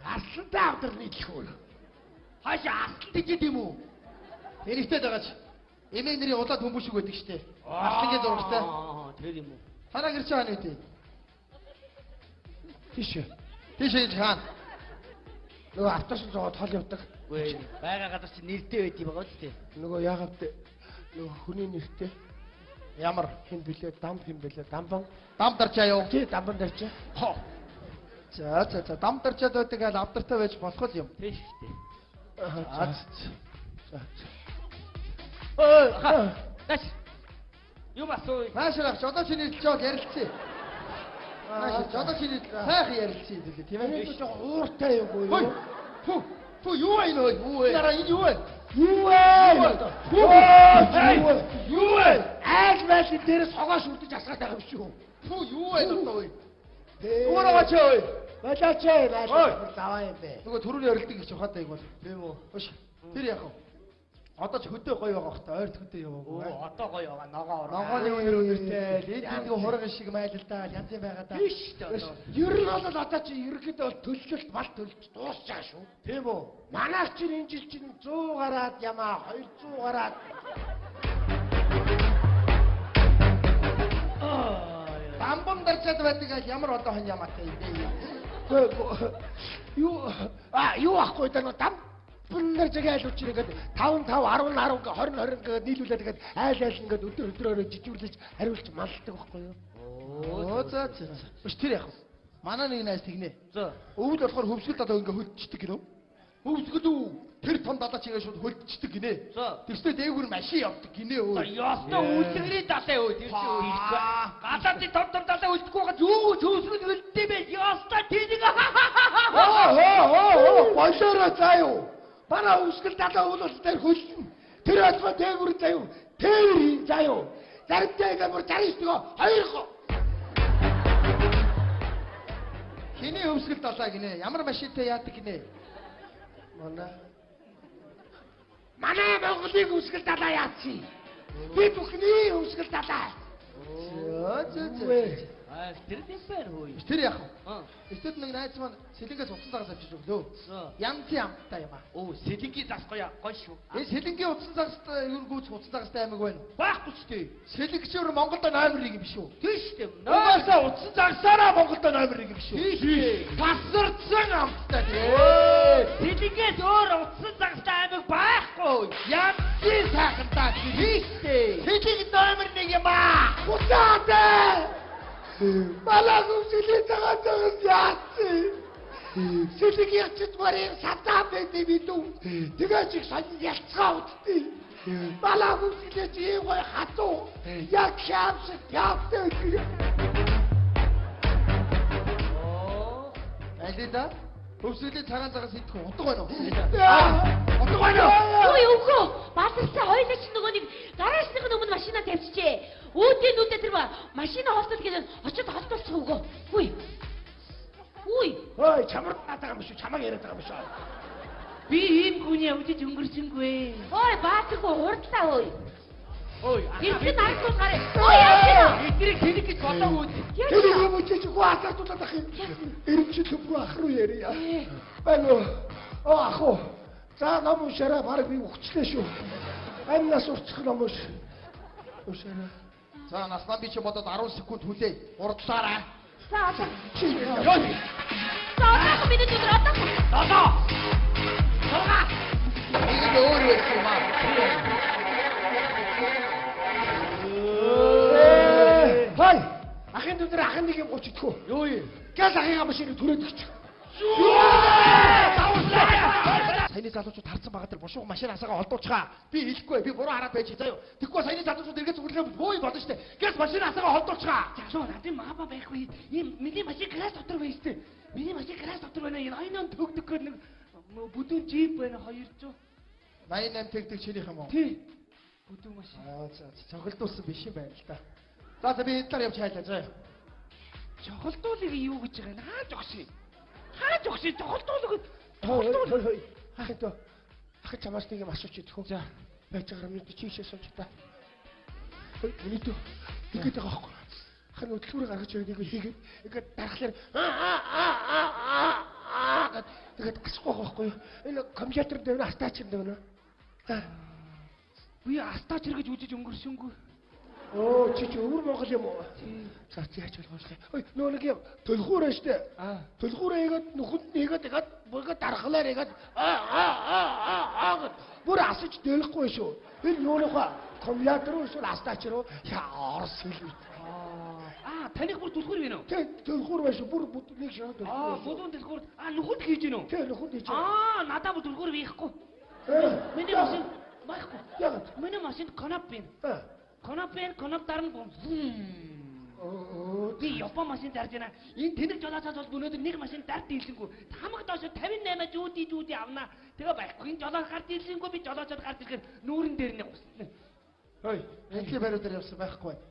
[SPEAKER 2] Арслантай авдарны дэлхүүр.
[SPEAKER 6] Хаашаа аслан тийчээд юм уу?
[SPEAKER 3] Эрэгтэй дагаж. Эмээг нэрийн улаа төмбө шиг байдаг штэ. Арслангийн зурагтай.
[SPEAKER 6] Аа тэр юм уу?
[SPEAKER 3] Танаа гэрч хаана үгүй?
[SPEAKER 2] Тийш.
[SPEAKER 3] Тийш хийж хаана?
[SPEAKER 2] Нөгөө автобус зогоод хол явдаг.
[SPEAKER 6] Үгүй байгаа газар чи нэртэй байд юм байгаа үстэй.
[SPEAKER 2] Нөгөө яагаад вэ? Нөгөө хүний нэртэй
[SPEAKER 3] Ямар?
[SPEAKER 2] хэн блэ? Дам хэн блэ? Дамбан.
[SPEAKER 3] Дам дарчаа юу?
[SPEAKER 2] Тий дамбан дарчаа.
[SPEAKER 3] Хо. За за за дам дарчаад байдаг аль авдартай байж болох л юм.
[SPEAKER 6] Тийм шүү дээ.
[SPEAKER 3] Аа.
[SPEAKER 2] За.
[SPEAKER 6] Ой ха. Нааш. Юм асуу.
[SPEAKER 3] Наашир авч одоо чи нийлж жоод ярилцъя. Наашир одоо чи нийл сайхан ярилцъя хэлээ тийм ээ.
[SPEAKER 2] Энэ жоо ууртай юм уу?
[SPEAKER 3] Хөөе. Фу. Фу юу вэ энэ хөөе?
[SPEAKER 2] Юу вэ?
[SPEAKER 3] Нараа энэ юу вэ?
[SPEAKER 2] Юу вэ?
[SPEAKER 3] Юу вэ? Юу вэ?
[SPEAKER 2] Айл майл дээрээс хогоо шүрдэж асгаад байгаа юм шүү.
[SPEAKER 3] Фу юу вэ одоо ой? Зүгээр аваач ой.
[SPEAKER 2] Болооч ээ майл заваа юм бэ.
[SPEAKER 3] Нөгөө төрөний орилдог их ухаатай юм бол.
[SPEAKER 6] Тийм үү?
[SPEAKER 3] Хош. Тэр яах вэ? Одоо ч хөдөө гоё байгаа хта ойрт хөдөө яваагүй.
[SPEAKER 6] Оо одоо гоё байгаа ногоо ороо.
[SPEAKER 3] Ногооны үнэр үнэртэй. Эд энд хурган шиг майлалдаа янз юм байгаа да.
[SPEAKER 6] Биш шүү дээ одоо.
[SPEAKER 2] Ер нь бол одоо чи ерөнхийдөө бол төлөлт мал төлж дуусч байгаа шүү.
[SPEAKER 3] Тийм үү?
[SPEAKER 2] Манайх чинь энэ жил чинь 100 гараад ямаа 200 гараад
[SPEAKER 3] Дамбан дарчаад байдаг ал ямар одоо хон ямаатай юм бэ?
[SPEAKER 2] Юу а юу ахгүй да нөө дам нар зэг айл учир ингээд 5 5 10 10 20 20 ингээд нийлүүлээд ингээд айл айл ингээд өдөр өдрөөрөө жижиглэж хариулж малдаг байхгүй юу?
[SPEAKER 3] Оо за за. Биш тэр яах вэ? Манай нэг найз тэгнэ.
[SPEAKER 6] За.
[SPEAKER 3] Өвөл болохоор хөвсгөл далаа ингээ хөлдчихдэг гинөө. Хөвсгөл үү? Тэр том далаа чигээ шууд хөлдчихдэг гинэ.
[SPEAKER 6] За.
[SPEAKER 3] Тэгснэ дээгүүр машин явдаг гинэ
[SPEAKER 6] За
[SPEAKER 3] өө.
[SPEAKER 6] ёстой үлгэрийн далай өө тэр чи өө. Гадаадын том том далай үлдэхгүй байгаа юу хөвсгөл үлдээ бэ? Ёстой тэнийг.
[SPEAKER 2] Оо оо оо болоороо заа юу. Манай хөвсгөл далаа өвөл бол дээр хөлдөн. Тэр албаа дээгүүр заа юу. Тээвэр заа юу. Заримдаа ингээ бүр 69 хоёр
[SPEAKER 3] Хиний хөвсгөл далаа гинэ. Ямар машинтай яадаг гинэ.
[SPEAKER 2] Манай Монголын хөвсгөл далаа яатсан. Би бүхний хөвсгөл далаа.
[SPEAKER 3] За за за.
[SPEAKER 6] Аа тэр юм байна хөөе.
[SPEAKER 3] Тэр яах вэ?
[SPEAKER 6] Аа.
[SPEAKER 3] Эсвэл нэг найз маань сэлэнгээс утсан загас авчиж өглөө.
[SPEAKER 6] За.
[SPEAKER 3] Янзын амттай юм аа.
[SPEAKER 6] Оо сэлэнгийн зас гоё гоё шүү.
[SPEAKER 3] Энэ сэлэнгийн утсан загаст ер нь гүйц утсан загастай аймаг байна.
[SPEAKER 6] Байхгүй ч дээ.
[SPEAKER 3] Сэлэнгчээр Монголд номер 1 юм биш үү?
[SPEAKER 6] Тийм шүү дээ.
[SPEAKER 3] Угаасаа утсан загасаараа Монголд номер 1 юм биш үү?
[SPEAKER 6] Тийм шүү дээ.
[SPEAKER 3] Тасарсан амттай тий.
[SPEAKER 6] Сэлэнгээс өөр утсан загастай аймаг байхгүй.
[SPEAKER 3] Янзын сайхан даа тий.
[SPEAKER 6] Тийм шүү дээ.
[SPEAKER 3] Сэлэнг номер 1 юм аа.
[SPEAKER 2] Уцаатай. Манай хөвсгөлийн цагаан загас яатсан. Сэлэг ячид марын садаа байд юм илүү. Тэгээ чиг сонин ялцгаа удтыг. Манай хөвсгөлээ чи ийм гоё хатуу. Яг хям шиг явтай гэх.
[SPEAKER 6] Оо.
[SPEAKER 3] Алида хөвсгөлийн цагаан загас идэх утга байна уу?
[SPEAKER 2] Утга байна уу?
[SPEAKER 1] Ой өвгөө баларсан хоёлаа чи нөгөө нэг гаражныхын өмнө машина тавьчихжээ. Үүдийн нүдэ тэр машина холтол гэдэг очиод холтолчих өгөө. Үгүй. Үгүй.
[SPEAKER 2] Ой, чамар байгаа юм шүү. Чамаг яриад байгаа юм шүү.
[SPEAKER 7] Би ийм хүний явж өнгөрсөнгөө.
[SPEAKER 1] Ой баатаргүй хурдлаа ой.
[SPEAKER 6] Ой,
[SPEAKER 1] Ирсэн ард гараа. Ой яаж вэ?
[SPEAKER 6] Эднийг тэнэг гэж бодоогүй.
[SPEAKER 2] Тэр юм чи чи хүү асаатуулаад ах юм. Ирэмчил хөвгөө ах руу ярья. Байна уу? Оо ах уу. За ном уншаарай баг би өгчлээ шүү. Амнаас урцх ном унш. Уншаарай.
[SPEAKER 3] За наснаа би чи бодоод 10 секунд хүлээ. Хурдлаарай.
[SPEAKER 1] За одоо.
[SPEAKER 2] Чи
[SPEAKER 6] Йоо.
[SPEAKER 1] За одоо миний өдөр одоо.
[SPEAKER 6] 7. 6.
[SPEAKER 3] Нэг л өөр байсан юм аа.
[SPEAKER 2] Хай. Ахын өдөр ахын нэг юм гоч идэхүү.
[SPEAKER 6] Юу юм?
[SPEAKER 2] Газ ахыгаа машиныг түрээд өгч.
[SPEAKER 3] Саяны залуучууд харсан байгаа тэр бушуух машин асаагаа холдуулчихаа. Би хэлэхгүй, би буруу хараад байж заяа. Тэгэхгүй саяны залуучууд эргээ зүглэх буу юм болно штэ. Гэс машин асаагаа холдуулчихаа.
[SPEAKER 6] Залуу надын маапа байхгүй. Ийм миний машин гараж дотор байна штэ. Миний машин гараж дотор байна. Энэ 88 төгдөг гэх нэг бүдүүн джип байна 200.
[SPEAKER 3] 88 тэгдэг чинийх юм уу?
[SPEAKER 6] Тий. Бүдүүн машин.
[SPEAKER 3] Аа за цохилдуулсан биш юм байна л да. За за би энэ талаар явж хайлаа заяа.
[SPEAKER 6] Цохилдуулыг юу гэж байгаа юм? Хаа зогсъё? Хаа зогсъё? Цохилдуулыг
[SPEAKER 2] Хой хой. Ахын дөө. Ахын чамаас нэг юм асууч идэх үү? За. Байж байгаа юм чи ийшээ сууж та. Хой, миний дөө. Ингээд байгаа байхгүй. Ахын хөдөлгүүрээ гаргаж ирээд нэг хийгээд ингээд дарахлаар аа аа аа аа аа гэд тэгээд асахгүй байгаа байхгүй юу? Энэ компьютер дээр нэ астаач юм дээр нэ.
[SPEAKER 6] Би астаач гэж үжиж өнгөрсөнгөө.
[SPEAKER 2] Оо чи чи өвөр Монгол юм уу? За чи яаж болох вэ? Ой нөгөө нэг юм төлхүүрээ штэ. Төлхүүрээ хийгээд нүхэнд нь хийгээд ингээд бүргээ дархлаар хийгээд аа аа аа аа аа гэд бүр асаж дэлэхгүй шүү. Энэ юунахаа компьютер уу эсвэл астаач руу яа орс хэл.
[SPEAKER 6] Аа таних бүр түлхүүр байна уу?
[SPEAKER 2] Тэ төлхүүр байна шүү. Бүр нэг шаа төлхүүр.
[SPEAKER 6] Аа бүдүүн төлхүүр. Аа нүхэнд хийж гин үү?
[SPEAKER 2] Тэ нүхэнд хийж.
[SPEAKER 6] Аа надаа бүр төлхүүр байхгүй. Миний машин байхгүй.
[SPEAKER 2] Яагаад?
[SPEAKER 6] Миний машинд коноп байна. Коноп байна, коноп дарна. Би Япон машин зарж байна. Энэ тэнэг жолоочоос бол өнөөдөр нэг машин дард дийлэнгүй. Хамаг доош 58 зүүдий зүүдий авна. Тэгээ байхгүй. Энэ жолооч гард дийлэнгүй би жолоочод гард ирэхээр нүүрэн дээр нэг гусна.
[SPEAKER 3] Хой, энэний бариу дээр явсан байхгүй байна.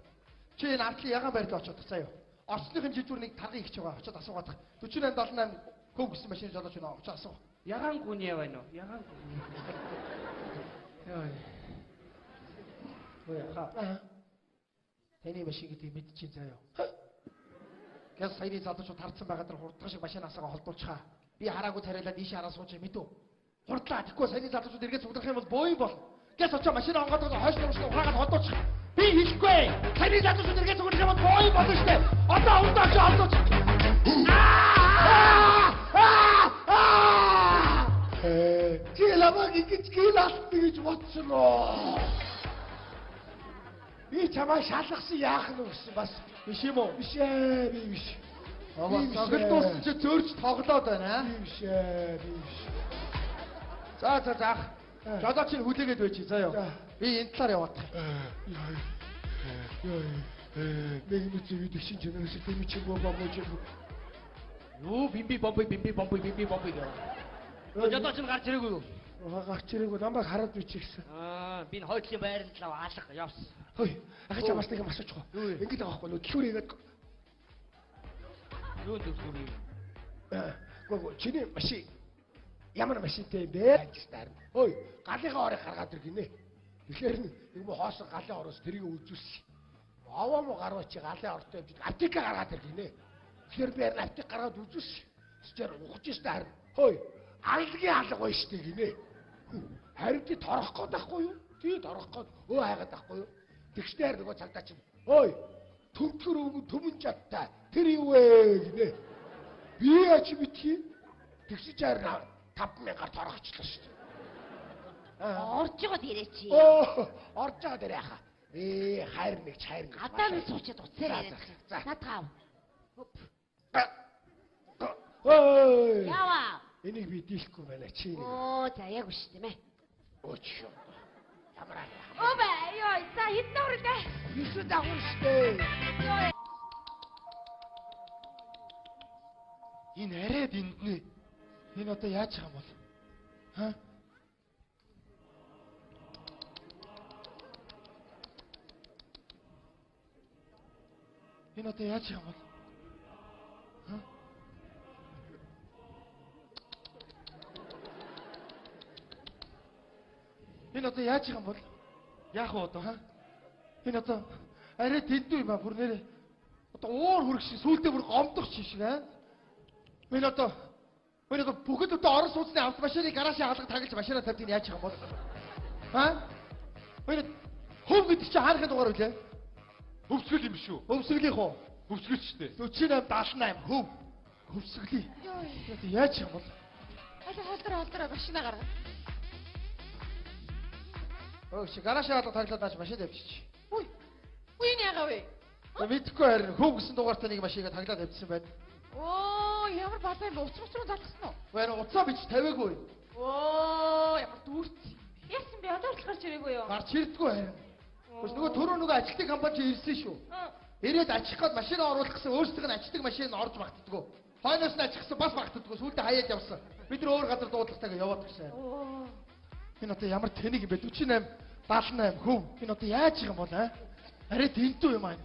[SPEAKER 3] Чи энэ артлын ягаан байрлал очоод заяа. Орцныхын жижүүр нэг таргын ихч байгаа. Очоод асуугаад. 48 78 хөв гэсэн машины жолооч байна. Очоод асуу.
[SPEAKER 6] Ягаан гүн яа байна уу? Ягаан гүн. Йой.
[SPEAKER 3] Ой хаа. Таны машин гэдгийг мэдчихээн заяа. Гэс саяны залуучууд харсан байгаа тэр хурдхан шиг машин асаагаа холдуулчихаа. Би хараагүй царайлаад ийшээ хараа сууж мэдв. Хурдлаа. Тэгэхгүй саяны залуучууд эргээ цуглах юм бол боо юм болно. Гэс очоо машин онгоодоо хойш нуршин ухаагаад холдуулчих. Би хэлэхгүй. Саяны залуучууд эргээ цуглах юм бол боо юм болно штэ. Одоо урдаа очоо холдуулчих. Аа! Аа!
[SPEAKER 2] Аа! Чи ламаг ингэж гэл алдна гэж бодсон уу? Би чамайг шалгасан яах нь гэсэн бас
[SPEAKER 3] биш юм уу?
[SPEAKER 2] Биш ээ, би биш.
[SPEAKER 3] Аваа цогцолдуулсан чи зөөрч тоглоод байна.
[SPEAKER 2] Би биш ээ, би биш.
[SPEAKER 3] За за за ах. Жолооч нь хүлээгээд байж заяа. Би энэ талаар яваадах.
[SPEAKER 2] Йоо. Нэг мэт видео шин чэнэс тэми чи бомбо мож.
[SPEAKER 6] Юу бимби бомби бимби бомби бимби бомби гэв. Жолооч нь гарч ирээгүй юу?
[SPEAKER 2] Гарч ирээгүй намайг хараад бичихсэн.
[SPEAKER 6] Аа, би энэ хойдлын байрлал алга явсан.
[SPEAKER 2] Хой, ахын чамаас нэг юм асуучих уу? Ингэж байгаа байхгүй нүдлүүр хийгээд
[SPEAKER 6] юу нүдлүүр юм?
[SPEAKER 2] Гөө чиний машин ямар машинтай юм бэ? гэж таарна. Ой, галынхаа орыг гаргаад ир гинэ. Тэгэхээр нэг мө хоосон галын ороос тэрийг үзүүлсэн. Овоо мө гарваа чи галын ортой явж аптека гаргаад ир гинэ. Тэгэхээр би харин аптек гаргаад үзүүлсэн. Тэгчээр ухаж штэ харин. Хой, аллагийн алга байна штэ гинэ. Харин тий торох гээд байхгүй юу? Тий торох гээд өө хайгаад байхгүй юу? Тэгснээр нөгөө цагдаа чинь ой төмтгөр өвгөн төмөн чадтай тэр юу вэ гинэ. Би яач мэдхий? Тэгсэж харин 5000-аар торохчлаа шүү дээ.
[SPEAKER 1] Орж байгаа дээрээ чи.
[SPEAKER 2] Оо, орж байгаа дээрээ хаа. Хайр нэг хайр нэг.
[SPEAKER 1] Гадаа нэг суучаад уцаар яриад. Наадгаа ав.
[SPEAKER 2] Ой.
[SPEAKER 1] Яава.
[SPEAKER 2] Энийг би дийлэхгүй байна чи нэг.
[SPEAKER 1] Оо, за яг биш тийм ээ.
[SPEAKER 2] Өөч. Ямар аа.
[SPEAKER 1] Оо бай, ёо, за хэдэн хүрэлээ?
[SPEAKER 2] 9 давхар штэ.
[SPEAKER 1] Ёо.
[SPEAKER 3] Энэ арай дэнднэ. Энэ одоо яаж байгаа юм бол? Ха? Энэ одоо яаж байгаа юм бол? Ха? Энэ одоо яаж байгаа юм бол? Яах вэ одоо ха? Энэ одоо арай дэндүү юм а бүр нэрээ. Одоо уур хүрэх шиг сүултээ бүр гомдох шиг аа. Миний одоо бүхэл бүтэн орон сууцны автомашины гаражийн хаалга таглаж машинаа тавьдгийг яаж хийх юм бол? Аа? Миний хөв гэдэг чинь хаанхын дугаар билээ?
[SPEAKER 4] Хөвсгөл юм шүү.
[SPEAKER 3] Хөвсгөлийнх үү?
[SPEAKER 4] Хөвсгөл шүү дээ.
[SPEAKER 3] 48 78 хөв. Хөвсгөлийн. Яаж хийх юм бол?
[SPEAKER 5] Халдвар машина гарга.
[SPEAKER 3] Өө чи гаражийн хаалга таглаад нааш машин тавьчих.
[SPEAKER 5] Үгүй. Үгүй энэ яагаа вэ?
[SPEAKER 3] Мэдэхгүй харин хөв гэсэн дугаартай нэг машиныг таглаад тавьчихсан байна.
[SPEAKER 5] Оо ямар балай юм бэ? Уц руу залгасан уу?
[SPEAKER 3] Үгүй уцаа бич тавиагүй.
[SPEAKER 5] Оо ямар дүүрц.
[SPEAKER 1] Яасан бэ? Одоо хүртэл гарч ирээгүй юу?
[SPEAKER 3] Гарч ирдэггүй харин. Нөгөө түрүү нөгөө ажилтны компани чи ирсэн шүү. Ирээд ачих гээд машин оруулах гэсэн өөрсдийнх нь ажилтдаг машин орж багтдаггүй. Хойноос нь ачих гэсэн бас багтдаггүй. Сүүлдээ хаяад явсан. Бид нар өөр газар дуудлагатайгаа яваад гисэн. Энэ одоо ямар тэнэг юм бэ? 48 78 хөв. Энэ одоо яаж юм бол аа? Арай дэндүү юм аа.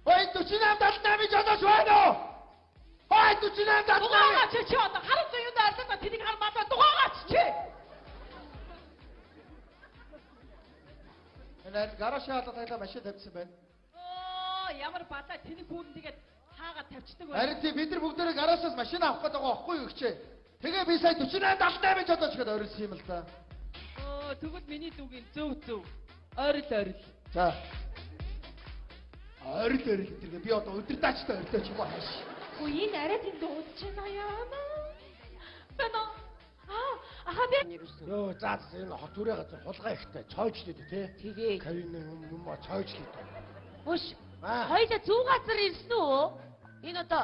[SPEAKER 3] Ой 48 78-ыг жолооч байна уу? Ой 48 78.
[SPEAKER 5] Дугаагач чи одоо харан зүйн юунд арлаа тэнийг хар малаа дугаагач чи.
[SPEAKER 3] Энэ гаражийн хаалга таглаа машин тавьсан байна.
[SPEAKER 5] Оо ямар балаа тэнийг хүүн тэгээд хаагаа тавьчихдаг
[SPEAKER 3] байна. Харин тий бид нар бүгдээрээ гаражаас машин авах гээд байгаа байхгүй юу гэчээ. Тэгээ би сая 48 78 жолооч гэдээ орилсон юм л да.
[SPEAKER 7] Оо тэгвэл миний дүүгийн зөв. Орил.
[SPEAKER 3] За. Орил гэдэргээ би одоо өдөртаачтай орилооч юм уу хааш.
[SPEAKER 1] Үгүй энэ арай тэнд дуудаж байна яана. Бэнэ. Аа би.
[SPEAKER 2] Йоо за энэ хот түрээ газар хулгай ихтэй цоожлээ тий.
[SPEAKER 8] Тэгээ.
[SPEAKER 2] Кабин юм уу цоожлээ.
[SPEAKER 8] Хөш. Хоёлаа зөв газар ирсэн үү? Энэ одоо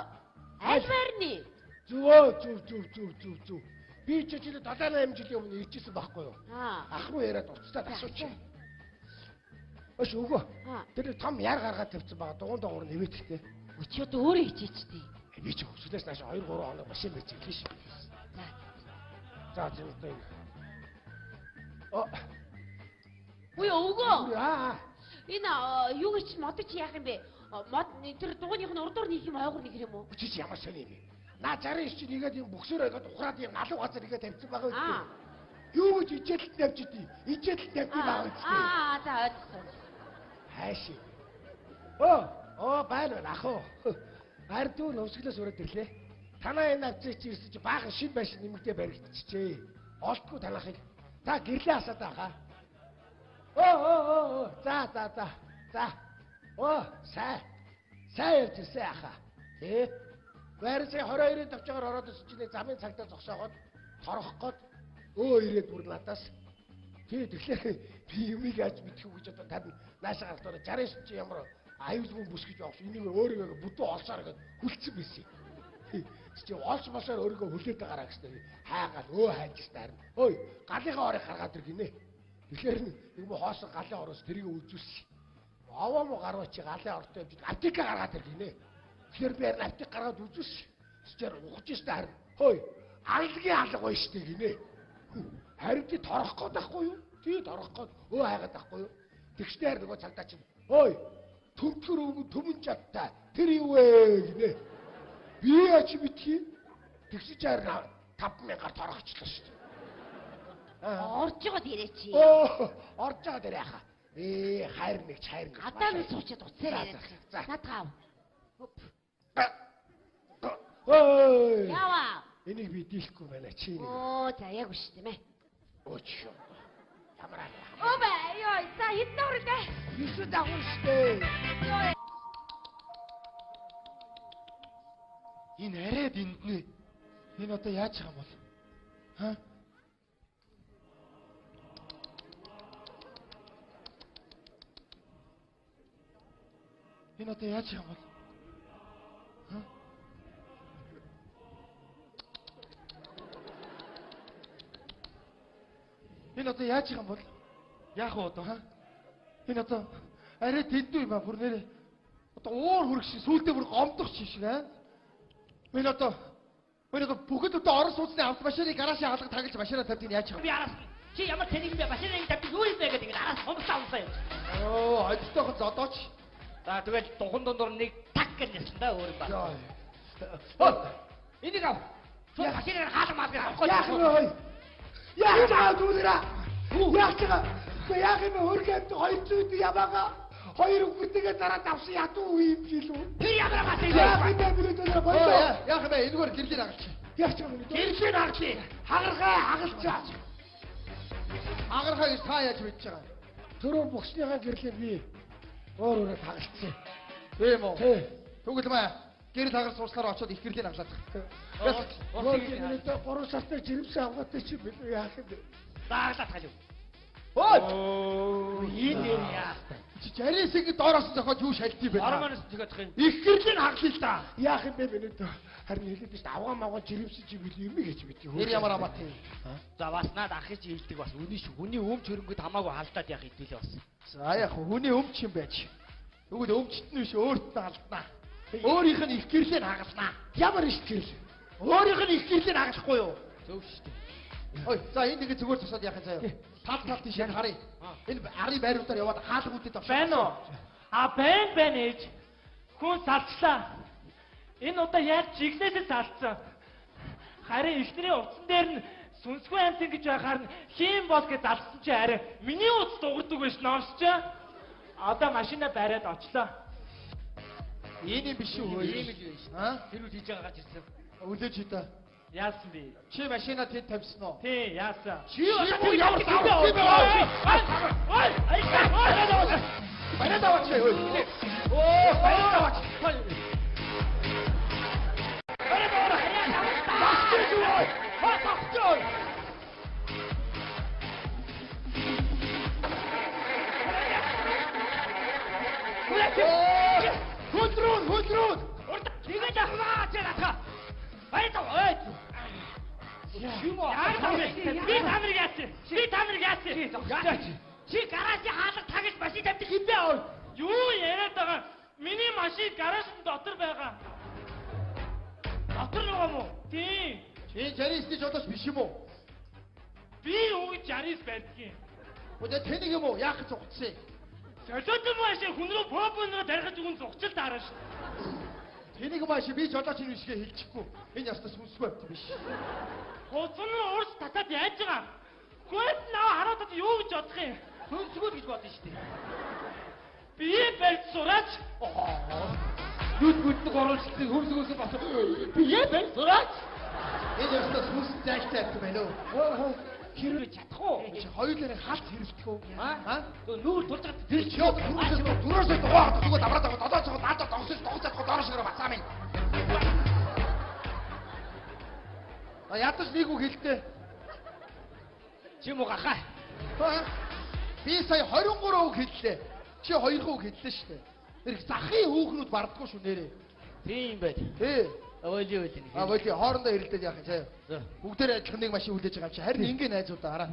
[SPEAKER 8] аль байрны?
[SPEAKER 2] Зөв. Би ч жишээ 7 8 жилийн өмнө ирчихсэн байхгүй юу? Ах руу яриад уцтаад асуучих. Өш өгөө. Тэр том яр гаргаад тавьсан байгаа. Дугуйн дагуур нэвэтгэхтэй.
[SPEAKER 8] Чи одоо өөрөө хичээчтэй.
[SPEAKER 2] Би ч хөвсгөлээс нааш 2 3 хоног машин байж ирлээ шүү. За зөв одоо энэ.
[SPEAKER 8] Үгүй өгөө. Энэ юу гэж мод чи яах юм бэ? Мод тэр дугуйных нь урдуур нийх юм ойгор нийх юм уу?
[SPEAKER 2] Чи чи ямар сони юм бэ? Наа 69 чи нэгээд юм бөхсөөр игээд ухраад юм налуу газар игээд тавьсан байгаа үстэй. Юу гэж ижээлт тавьж идэв? Ижээлт тавьд байгаа үстэй.
[SPEAKER 8] Аа за ойлгосон.
[SPEAKER 2] Хайши. Оо байна ах уу. Ард дүү нөвсгөлөөс өрөөд ирлээ. Танаа энэ авцыг чи ирсэн чи баахан шин байшин нэмэгдээ баригдчихжээ. Олдгүй танахыг. Та гэрлээ асаад байгаа. Оо. За. За. Оо сайн. Сайн явж ирсэн ахаа. Тэ. Байрсаа 22-ын товчоор ороод ирсэн чинь замын цагтаа зогсоогоод торох гээд ирээд бүр надаас. Тий тэгэхээр би юмыг яаж мэдэх үү гэж одоо тань наашаа гарахтаа 69 чи ямар аюулгүй бүс гэж явах. Энийг өөрийгөө бүдүү олсоор гээд хүлцэн байсан. Чи олж болсоор өөрийгөө хүлээд байгаараа гэсэн. Хайгаал хайж гэсэн харин. Ой галынхаа орыг гаргаад ир гинэ. Тэгэхээр нэг мө хоосон галын ороос тэрийг үзүүлсэн. Овоо мө гарваа чи галын ортой явж аптека гаргаад ир гинэ. Тэгэхээр би харин аптек гаргаад үзүүлсэн. Чичээр ухаж штэ харин. Хөөе аллагийн алга байна штэ гинэ. Харин тий торох гээд байхгүй юу? Тий торох гээд хайгаад байхгүй юу? Тэгснээр нөгөө цагдаа чинь ой төмтгөр өвгөн төмөн чадтай тэр юу вэ гинэ. Би яач мэдхий? Тэгсэж харин 5000-аар торохчлаа шүү дээ.
[SPEAKER 8] Орж байгаа дээрээ чи.
[SPEAKER 2] Орж байгаа дээрээ хаа. Хайр нэг хайр нэг.
[SPEAKER 8] Гадаа нэг суучаад уцаар яриад. Над гав.
[SPEAKER 2] Ой.
[SPEAKER 8] Яава.
[SPEAKER 2] Энийг би дийлэхгүй байна чи нэг.
[SPEAKER 8] Оо за яг биш тийм ээ.
[SPEAKER 2] Өөч. Ямар аа.
[SPEAKER 1] Оо бай ёо за хэдэн хүрлээ?
[SPEAKER 2] 9 давхар штэ.
[SPEAKER 3] Энэ арай дэнднэ. Энэ одоо яаж юм бол? Аа? Энэ одоо яаж юм бол? Аа? Энэ одоо яаж юм бол? Яах вэ одоо хаа? Энэ одоо арай дэндүү юм а бүр нэрээ. Одоо уур хүрэх шиг сүултээ бүр гомдох шиг аа. Миний одоо бүхэл бүтэн орон сууцны автомашины гаражийн хаалга таглаж машинаа тавьдгийг яаж юм?
[SPEAKER 6] Би араас чи ямар тэнэг юм бэ? Машиныг тавьдаг юу юм бэ гэдэг ингээд араас хумсаа юм.
[SPEAKER 3] Оо, одтойхон зодооч.
[SPEAKER 6] За тэгэл духан дундуур нэг так гэж нэсэн да өөр юм ба. Энийг ав. Шууд машинаар хаалга маалга авахгүй.
[SPEAKER 2] Яах вэ? Яах чаа дүүнэрэ? Яах чаа? Яах юм хөргөд 200 ямаага. Хоёр үгэртэйгээ зараад авсан ядуу үе юм жилүү.
[SPEAKER 6] Тэр ямар амаатай юм
[SPEAKER 2] бэ? Яах юм бэ? Болоо.
[SPEAKER 3] Яах юм бэ? Энэгээр гэрлийг хагалчих.
[SPEAKER 2] Яах юм бэ? Гэрлийг хагалъя. Хагархай хагалчаа.
[SPEAKER 3] Хагархай гэж та яаж мэдж байгаа юм?
[SPEAKER 2] Түрүү богсныхаа гэрлийг би өөр өөрөөр хагалцсан.
[SPEAKER 3] Тийм үү?
[SPEAKER 2] Тий.
[SPEAKER 3] Тэгвэл маа гэрэл хагаар сурслаар очиод их гэрлийг хаглаад.
[SPEAKER 2] Өөр 3 сартай жирэмсэн авгаатай чи билүү яах юм бэ?
[SPEAKER 6] Зааглаад халив.
[SPEAKER 3] Ой!
[SPEAKER 6] Энэ юм яах вэ?
[SPEAKER 3] Чи 69-ийг доороос зохиож юу шалт юм бэ?
[SPEAKER 6] Ормоноос зохиодох юм.
[SPEAKER 3] Их гэрлийг хаглая л да.
[SPEAKER 2] Яах юм бэ миний дөө? Харин хэлээд шүү дээ. Авгаа мавгаа жирэмсэн чи билүү юм гэж мэдээ.
[SPEAKER 3] Тэр ямар амаатай юм?
[SPEAKER 6] За бас наад ахыг чи хэлдэг бас үний шүү. Хүний өмч хөрөнгөд хамаагүй халдаад яах хэдүүлээ бас.
[SPEAKER 3] За яах вэ? Хүний өмч юм байж. Тэгвэл өмчт нь биш өөрт нь халднаа. Өөрийнх нь их гэрлийг хагалнаа.
[SPEAKER 2] Ямар их гэрэл?
[SPEAKER 3] Өөрийнх нь их гэрлийг хагалахгүй юу?
[SPEAKER 6] Зөв шүү дээ.
[SPEAKER 3] Ой, за энд ингэ зүгээр тусаад яах юм заяа. Тал тал тийш харъя. Энэ арын байруудаар яваад хаалгуудад авчих.
[SPEAKER 7] Байна уу? А байна ээж. Хүн салчлаа. Энэ удаа яаж жиглээсээ салцсан. Харин эхнэрийн утсан дээр нь сүнсгүй амтэн гэж байхаар нь хийм бол гэж залсан чи харин миний утас дуурдаг биш номсч. Одоо машина бариад очлоо.
[SPEAKER 3] Энэ юм биш үү?
[SPEAKER 6] Ийм л биш.
[SPEAKER 3] Аа?
[SPEAKER 6] Тэр үл хийж байгаа гарч ирсэн.
[SPEAKER 3] Үлээж хий та.
[SPEAKER 7] Яасан бэ?
[SPEAKER 3] Чи машина тэнд тавьсан уу?
[SPEAKER 7] Тий, яасан.
[SPEAKER 3] Чи ямар савсан бэ?
[SPEAKER 7] Ой! Ой!
[SPEAKER 3] Бариад аваач. Ой. Оо, бариад аваач. Бариад аваач. Багч юу вэ? Багч. Хөдрүүн, хөдрүүн.
[SPEAKER 6] Тэгээд ахмаа чи натха. Бариад аваа.
[SPEAKER 7] Би та нарыг яасан? Би та нарыг яасан?
[SPEAKER 6] Чи гаражийн хаалга тагж машин тавьдаг юм бэ?
[SPEAKER 7] Юу яриад байгаа? Миний машин гаражын дотор байгаа.
[SPEAKER 6] Дотор байгаа мó?
[SPEAKER 7] Тийм.
[SPEAKER 3] Чи 69-ний жолооч биш юм уу?
[SPEAKER 7] Би үгүй 69 байдгийн.
[SPEAKER 3] Үгүй тэнийг юм уу? Яах гэж зугтсан юм?
[SPEAKER 7] Солиотон машин хүн рүү попон руу тарихаж өгөн зугчил таарна шүү.
[SPEAKER 3] Тэнийг маш би жолооч юм шигэ хэлчихгүй. Энэ ястаа сүнсгүй байт биш.
[SPEAKER 7] Хуцсан нь уурс татаад яаж байгаа? Гүйт наа хараад юу гэж бодох юм?
[SPEAKER 6] Сүнсгүй гэж бодно шүү дээ.
[SPEAKER 7] Би барьж сураач.
[SPEAKER 6] Нүд нүдний гурвалжлыг хөрсгөөсөө бас би барьж сураач.
[SPEAKER 3] Энэ ястаа сүнс зайлтай байт байна уу?
[SPEAKER 6] Хэрвээ чадах уу?
[SPEAKER 3] Чи хоёулын халт хэрэлдэх үү? Аа?
[SPEAKER 6] Нүүр тулж байгаа
[SPEAKER 3] тэр чи одоо түрүүсээ дугаагаад зүгээр давраад байгаа. Долоо цогоо наадаа догсож догс чадахгүй доор шигээр бацаа минь. А ядаж нэг үг хэлтээ.
[SPEAKER 6] Чи муу гахаа.
[SPEAKER 3] Би сая 23 үг хэллээ. Чи 2 үг хэллээ шүү дээ. Тэр захын хүүхнүүд бардаггүй шүү нэрээ.
[SPEAKER 6] Тийм байт.
[SPEAKER 3] Тий.
[SPEAKER 6] Оли оли.
[SPEAKER 3] А боли хоорондоо хэрэлдээд яах юм заяа. Бүгдээрээ адилхан нэг машин хүлээж байгаа юм чи. Харин ингэ найзуудаа хараа.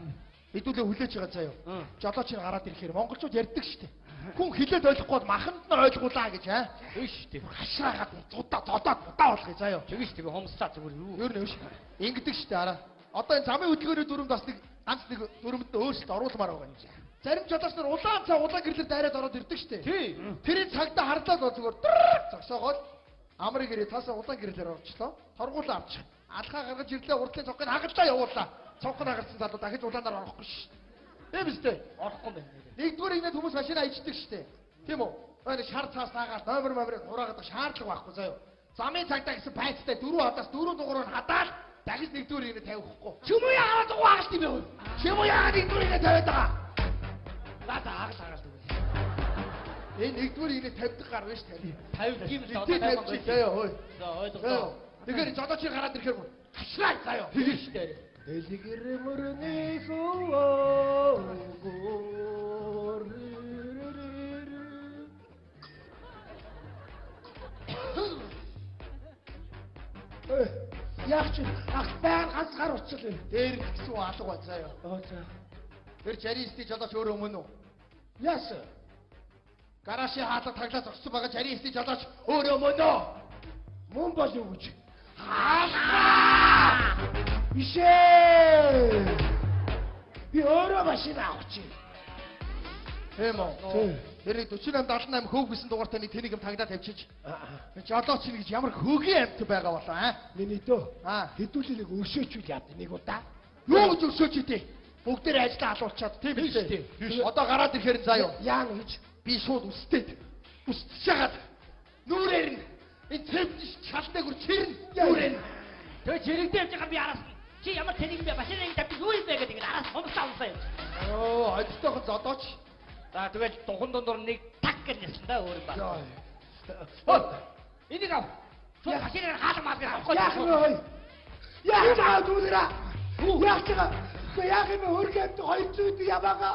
[SPEAKER 3] Хэдүүлээ хүлээж байгаа заяа. Жолооч нь гараад ирэхээр монголчууд ярьдаг шүү дээ. Хүн хилээд ойлгохгүй бол маханд нь ойлгуулаа гэж аа.
[SPEAKER 6] Тэгэж шүү дээ.
[SPEAKER 3] Хашраагаад зудаа зодоод будаа болгоё заяа.
[SPEAKER 6] Тэгэж шүү дээ. Хомслаа зүгээр юу.
[SPEAKER 3] Ер нь биш. Ингэдэг шүү дээ хараа. Одоо энэ замын хөдөлгөөний дүрмд бас нэг ганц нэг дүрмэд нь өөрчлөлт оруулмаар байгаа юм. Зарим жолооч нар улаан цаа улаан гэрлэр дайраад ороод ирдэг шүү дээ. Тэрийг цагдаа харлаад бол зүгээр зогсоогоол амрыг ирээ таасаа улаан гэрлээр орчлоо. Торгуулаа авчих. Алхаа гаргаж ирлээ урдлын цонхыг хагаллаа явууллаа. Цонх нь хагалсан залуу дахиж улаанаар орохгүй шүү дээ. Тийм үстэй.
[SPEAKER 6] Орохгүй байна.
[SPEAKER 3] Нэгдүгээр ингэнэ хүмүүс машин ажилдаг шүү дээ. Тийм үү? Нэг шар цаас таагаад номер номерыг хураагаад шаардлага байхгүй заяа. Замын цагдаа гэсэн байцтай дөрөв хадаас дөрөв дугаараар хадаал дахиж нэгдүгээр ингэнэ тавихгүй.
[SPEAKER 6] Чи юм уу яагаад дугаар хагалт юм бэ?
[SPEAKER 3] Чи юм уу яагаад нэгдүгээр ингэнэ тавиад байгаа?
[SPEAKER 6] За за хагал хагал тэгвэл.
[SPEAKER 3] Энэ нэгдүгээр ингэнэ тавьдаг гар биш тань.
[SPEAKER 6] Тавьдаг юм л
[SPEAKER 3] одоо тавьчих заяа хөөе.
[SPEAKER 6] За ойлголоо.
[SPEAKER 3] Тэгэхээр жолооч гараад ирэхээр бүр хашраа заяа.
[SPEAKER 6] Тэгэн шүү дээ.
[SPEAKER 2] Дэлгэр мөрний хөвөө. Яг чи ах байр ганц гар уцал.
[SPEAKER 3] Дээр гэсэн алга бай заяа.
[SPEAKER 2] Оо за.
[SPEAKER 3] Тэр 69-ний жолооч өөрөө мөн үү?
[SPEAKER 2] Яасан?
[SPEAKER 3] Гаражийн хаалга таглаа зогссон байгаа 69-ний жолооч өөрөө мөн үү?
[SPEAKER 2] Мөн бол юу гэж? Хаалга! Бишээ! Би өөрөө машин авах чи.
[SPEAKER 3] Тийм үү? Тэр 48 78 хөв гэсэн дугаартай нэг тэнийг юм таглаа тавьчих. Жолооч нь гэж ямар хөгийн амьт байгаа болоо аа?
[SPEAKER 2] Миний дөө. Хэдүүлээ нэг өршөөчүүл яад нэг удаа.
[SPEAKER 3] Юу гэж өршөөч идэв? Бүгдээр ажиллаа алуулчаад тийм үү? Одоо гараад ирэхээр заа юу?
[SPEAKER 2] Яана гэж?
[SPEAKER 3] Би шууд үстэд. Үсэж хагаад нүрээр нь энэ цэвж шалтай гүр чирнэ. Нүрээр.
[SPEAKER 7] Тэгээ чирэгдээ явж байгаа би араас чи ямар тэнэг юм бэ? Машиныг тавьчих юу юм бэ гэдэг ингээд араас хумсаа явж.
[SPEAKER 3] Оо, одтойхон зодооч.
[SPEAKER 7] За тэгэл духан дундуур нэг так гэж нэсэн да өөр юм ба. Хөө. Энийг ав. Шууд машинаар хаалга маалга авахгүй.
[SPEAKER 2] Яах юм бэ? Яах чаа дүүнэрэ? Яах чаа? Гэхдээ яах юм бэ? Хөргөнд 200 ямаага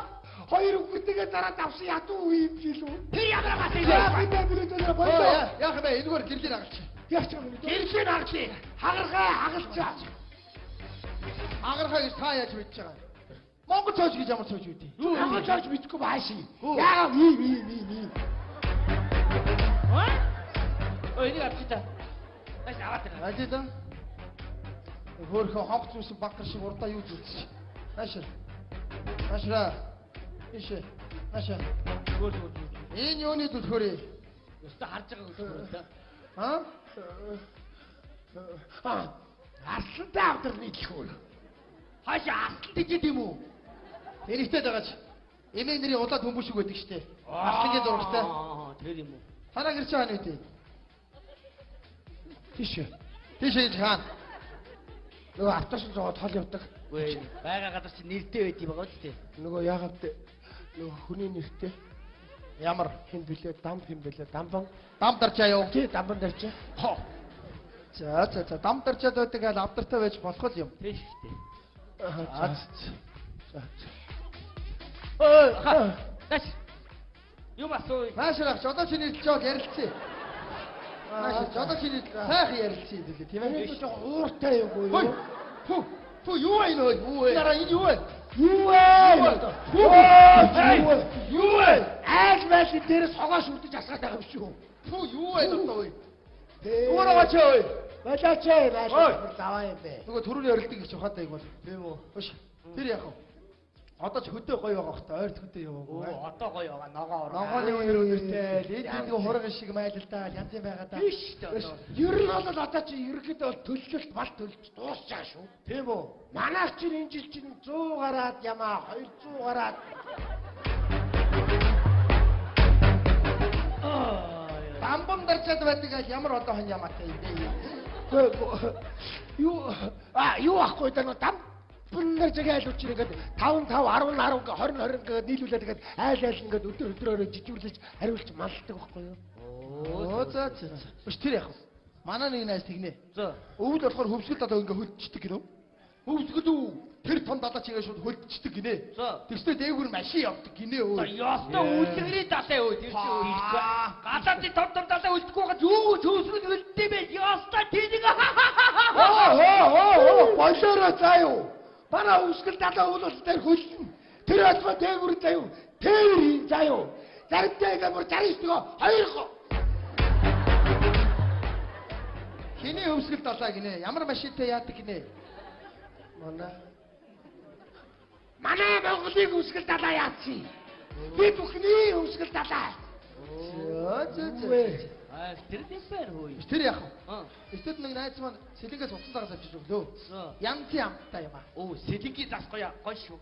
[SPEAKER 2] хоёр үгэртэйгээ зараад авсан ядуу үе юм жилүү.
[SPEAKER 7] Тэр ямар машин вэ?
[SPEAKER 2] Яах юм бэ? Би дүүнэрэ болоо.
[SPEAKER 3] Яах юм бэ? Энэгээр гэрлийг хагалчих.
[SPEAKER 2] Яах чаа? Гэрлийг хагалчих. Хагархай хагалчаа.
[SPEAKER 3] Хагархай гэж та яаж мэдж байгаа юм? Монгол цойч гэж ямар цойч үүдий?
[SPEAKER 2] Монгол цойч мэдгүй бааши. Яагаад ийм ийм ийм ийм.
[SPEAKER 7] Аа? Ой, энийг авчи та. Маш аваад ирнэ.
[SPEAKER 3] Ажээ да. Хөөхөн хонх зүсэн баггар шиг урдаа юу зүтсэж. Наашир. Наашира. Ийшээ. Наашаа.
[SPEAKER 7] Зүгээр зүгээр.
[SPEAKER 3] Энэ юуны түлхүүрээ?
[SPEAKER 7] Өстө харж байгаа түлхүүр да.
[SPEAKER 3] Аа?
[SPEAKER 2] Аа. Арслантай авдарны түлхүүр.
[SPEAKER 7] Хаашаа арслан тийчээд юм уу?
[SPEAKER 3] Тэрэгтэй дагаж. Эмээн нэрийн улаан төмбөр шиг байдаг штэ. Арслангийн зурагтай.
[SPEAKER 7] Аа, тэр юм уу?
[SPEAKER 3] Танаа гэрч хаана үгүй?
[SPEAKER 2] Тийш.
[SPEAKER 3] Тийш гэж хаана?
[SPEAKER 2] Нөгөө автошин зогоод хол явдаг.
[SPEAKER 7] Үгүй байгаа газар чи нэртэй байд юм байгаа үстэй.
[SPEAKER 2] Нөгөө яагаад нөгөө хүний нэртэй
[SPEAKER 3] Ямар
[SPEAKER 2] хэн блэ? Дам хэн блэ? Дамбан.
[SPEAKER 3] дам дарчаа юу?
[SPEAKER 2] Тий, дамбан дарчаа.
[SPEAKER 3] Хо. За за за дам дарчаад байдаг аль авдартай байж болох л юм.
[SPEAKER 7] Тийш штэ.
[SPEAKER 3] За.
[SPEAKER 2] За.
[SPEAKER 7] Ой, ха. Нааш. Юм асуу.
[SPEAKER 3] Наашир авч одоо чи нийлж жоод ярилцъя. Наашир одоо чи нийл сайхан ярилцъя дэлээ тийм ээ.
[SPEAKER 2] Энэ жоо ууртай юм уу?
[SPEAKER 3] Хөөе. Хүү. Хүү юу вэ нөө?
[SPEAKER 2] Юу вэ?
[SPEAKER 3] Нараа энэ юу вэ?
[SPEAKER 2] Юу вэ?
[SPEAKER 3] Хүү.
[SPEAKER 2] Юу вэ?
[SPEAKER 3] Юу вэ?
[SPEAKER 2] Айл байлын дээрээс хогоос үлдэж асгаад байгаа юм шүү.
[SPEAKER 3] Хүү юу вэ одоо ой?
[SPEAKER 2] Тэ.
[SPEAKER 3] Өөрөө гооч ой.
[SPEAKER 2] Болооч ээ, байлаа заваа юм бэ.
[SPEAKER 3] Нөгөө төрөний орилдог их ухаатай юм бол.
[SPEAKER 7] Тийм үү?
[SPEAKER 3] Хөш. Тэр яах вэ? Одоо ч хөдөө гоё байгаа хта ойрт хөдөө яваагүй.
[SPEAKER 7] Оо, одоо гоё байгаа. Ногоо ороо.
[SPEAKER 3] Ногооны үнэр үнэртэй л эд эдгээр хурган шиг майлалдаа янз юм байгаа да.
[SPEAKER 7] Биш шүү дээ. Одоо.
[SPEAKER 2] Ер нь бол одоо чи ерөнхийдөө бол төлөлт бал төлж дуусч байгаа шүү.
[SPEAKER 3] Тийм үү?
[SPEAKER 2] Манайх чинь энэ жил чинь 100 гараад ямаа 200 гараад
[SPEAKER 3] Дамбан дарчаад байдаг аль ямар одоо хон ямаатай юм бэ?
[SPEAKER 2] Юу а юу ахгүй да нөө дам буннар зэг айлууч ингээд 5 5 10 10 20 20 ингээд нийлүүлээд ингээд айл айл ингээд өдөр өдрөөрөө жижиглэж хариулж малдаг байхгүй юу?
[SPEAKER 3] Оо за за. Биш тэр яах вэ? Манай нэг найз тэгнэ.
[SPEAKER 7] За.
[SPEAKER 3] Өвөл болохоор хөвсгөл далаа ингээ хөлдчихдөг гинөө. Хөвсгөл үү? Тэр том далаа чигээ шууд хөлдчихдөг гинэ.
[SPEAKER 7] За.
[SPEAKER 3] Тэгснэ дээгүүр машин явдаг гинэ
[SPEAKER 7] За
[SPEAKER 3] өө.
[SPEAKER 7] ёстой үлгэрийн далай өө тэр чи өө. Гадаадын том том далай үлдэхгүй байгаа юу хөвсгөл үлдээ бэ? Ёстой тэнэг.
[SPEAKER 2] Оо оо оо болоороо заа юу. Манай хөвсгөл далаа өвөл бол дээр хөлнө. Тэр албаа дээгүүр заа юу. Тээвэр заа юу. Заримтай ингээ бүр 69 нөгөө хоёр
[SPEAKER 3] Хиний хөвсгөл далаа гинэ. Ямар машинтай яадаг гинэ.
[SPEAKER 2] Манай Монголын хөвсгөл далаа яатсан. Би бүхний хөвсгөл далаа.
[SPEAKER 3] За за за.
[SPEAKER 7] Аа тэр нэмэр хөөе.
[SPEAKER 3] Биш тэр яах вэ?
[SPEAKER 7] Аа.
[SPEAKER 3] Эсвэл нэг найз маань сэлэнгээс утсан загас авчиж өглөө.
[SPEAKER 7] За.
[SPEAKER 3] Янз амттай юм аа.
[SPEAKER 7] Оо сэлэнгийн зас гоё гоё шүү.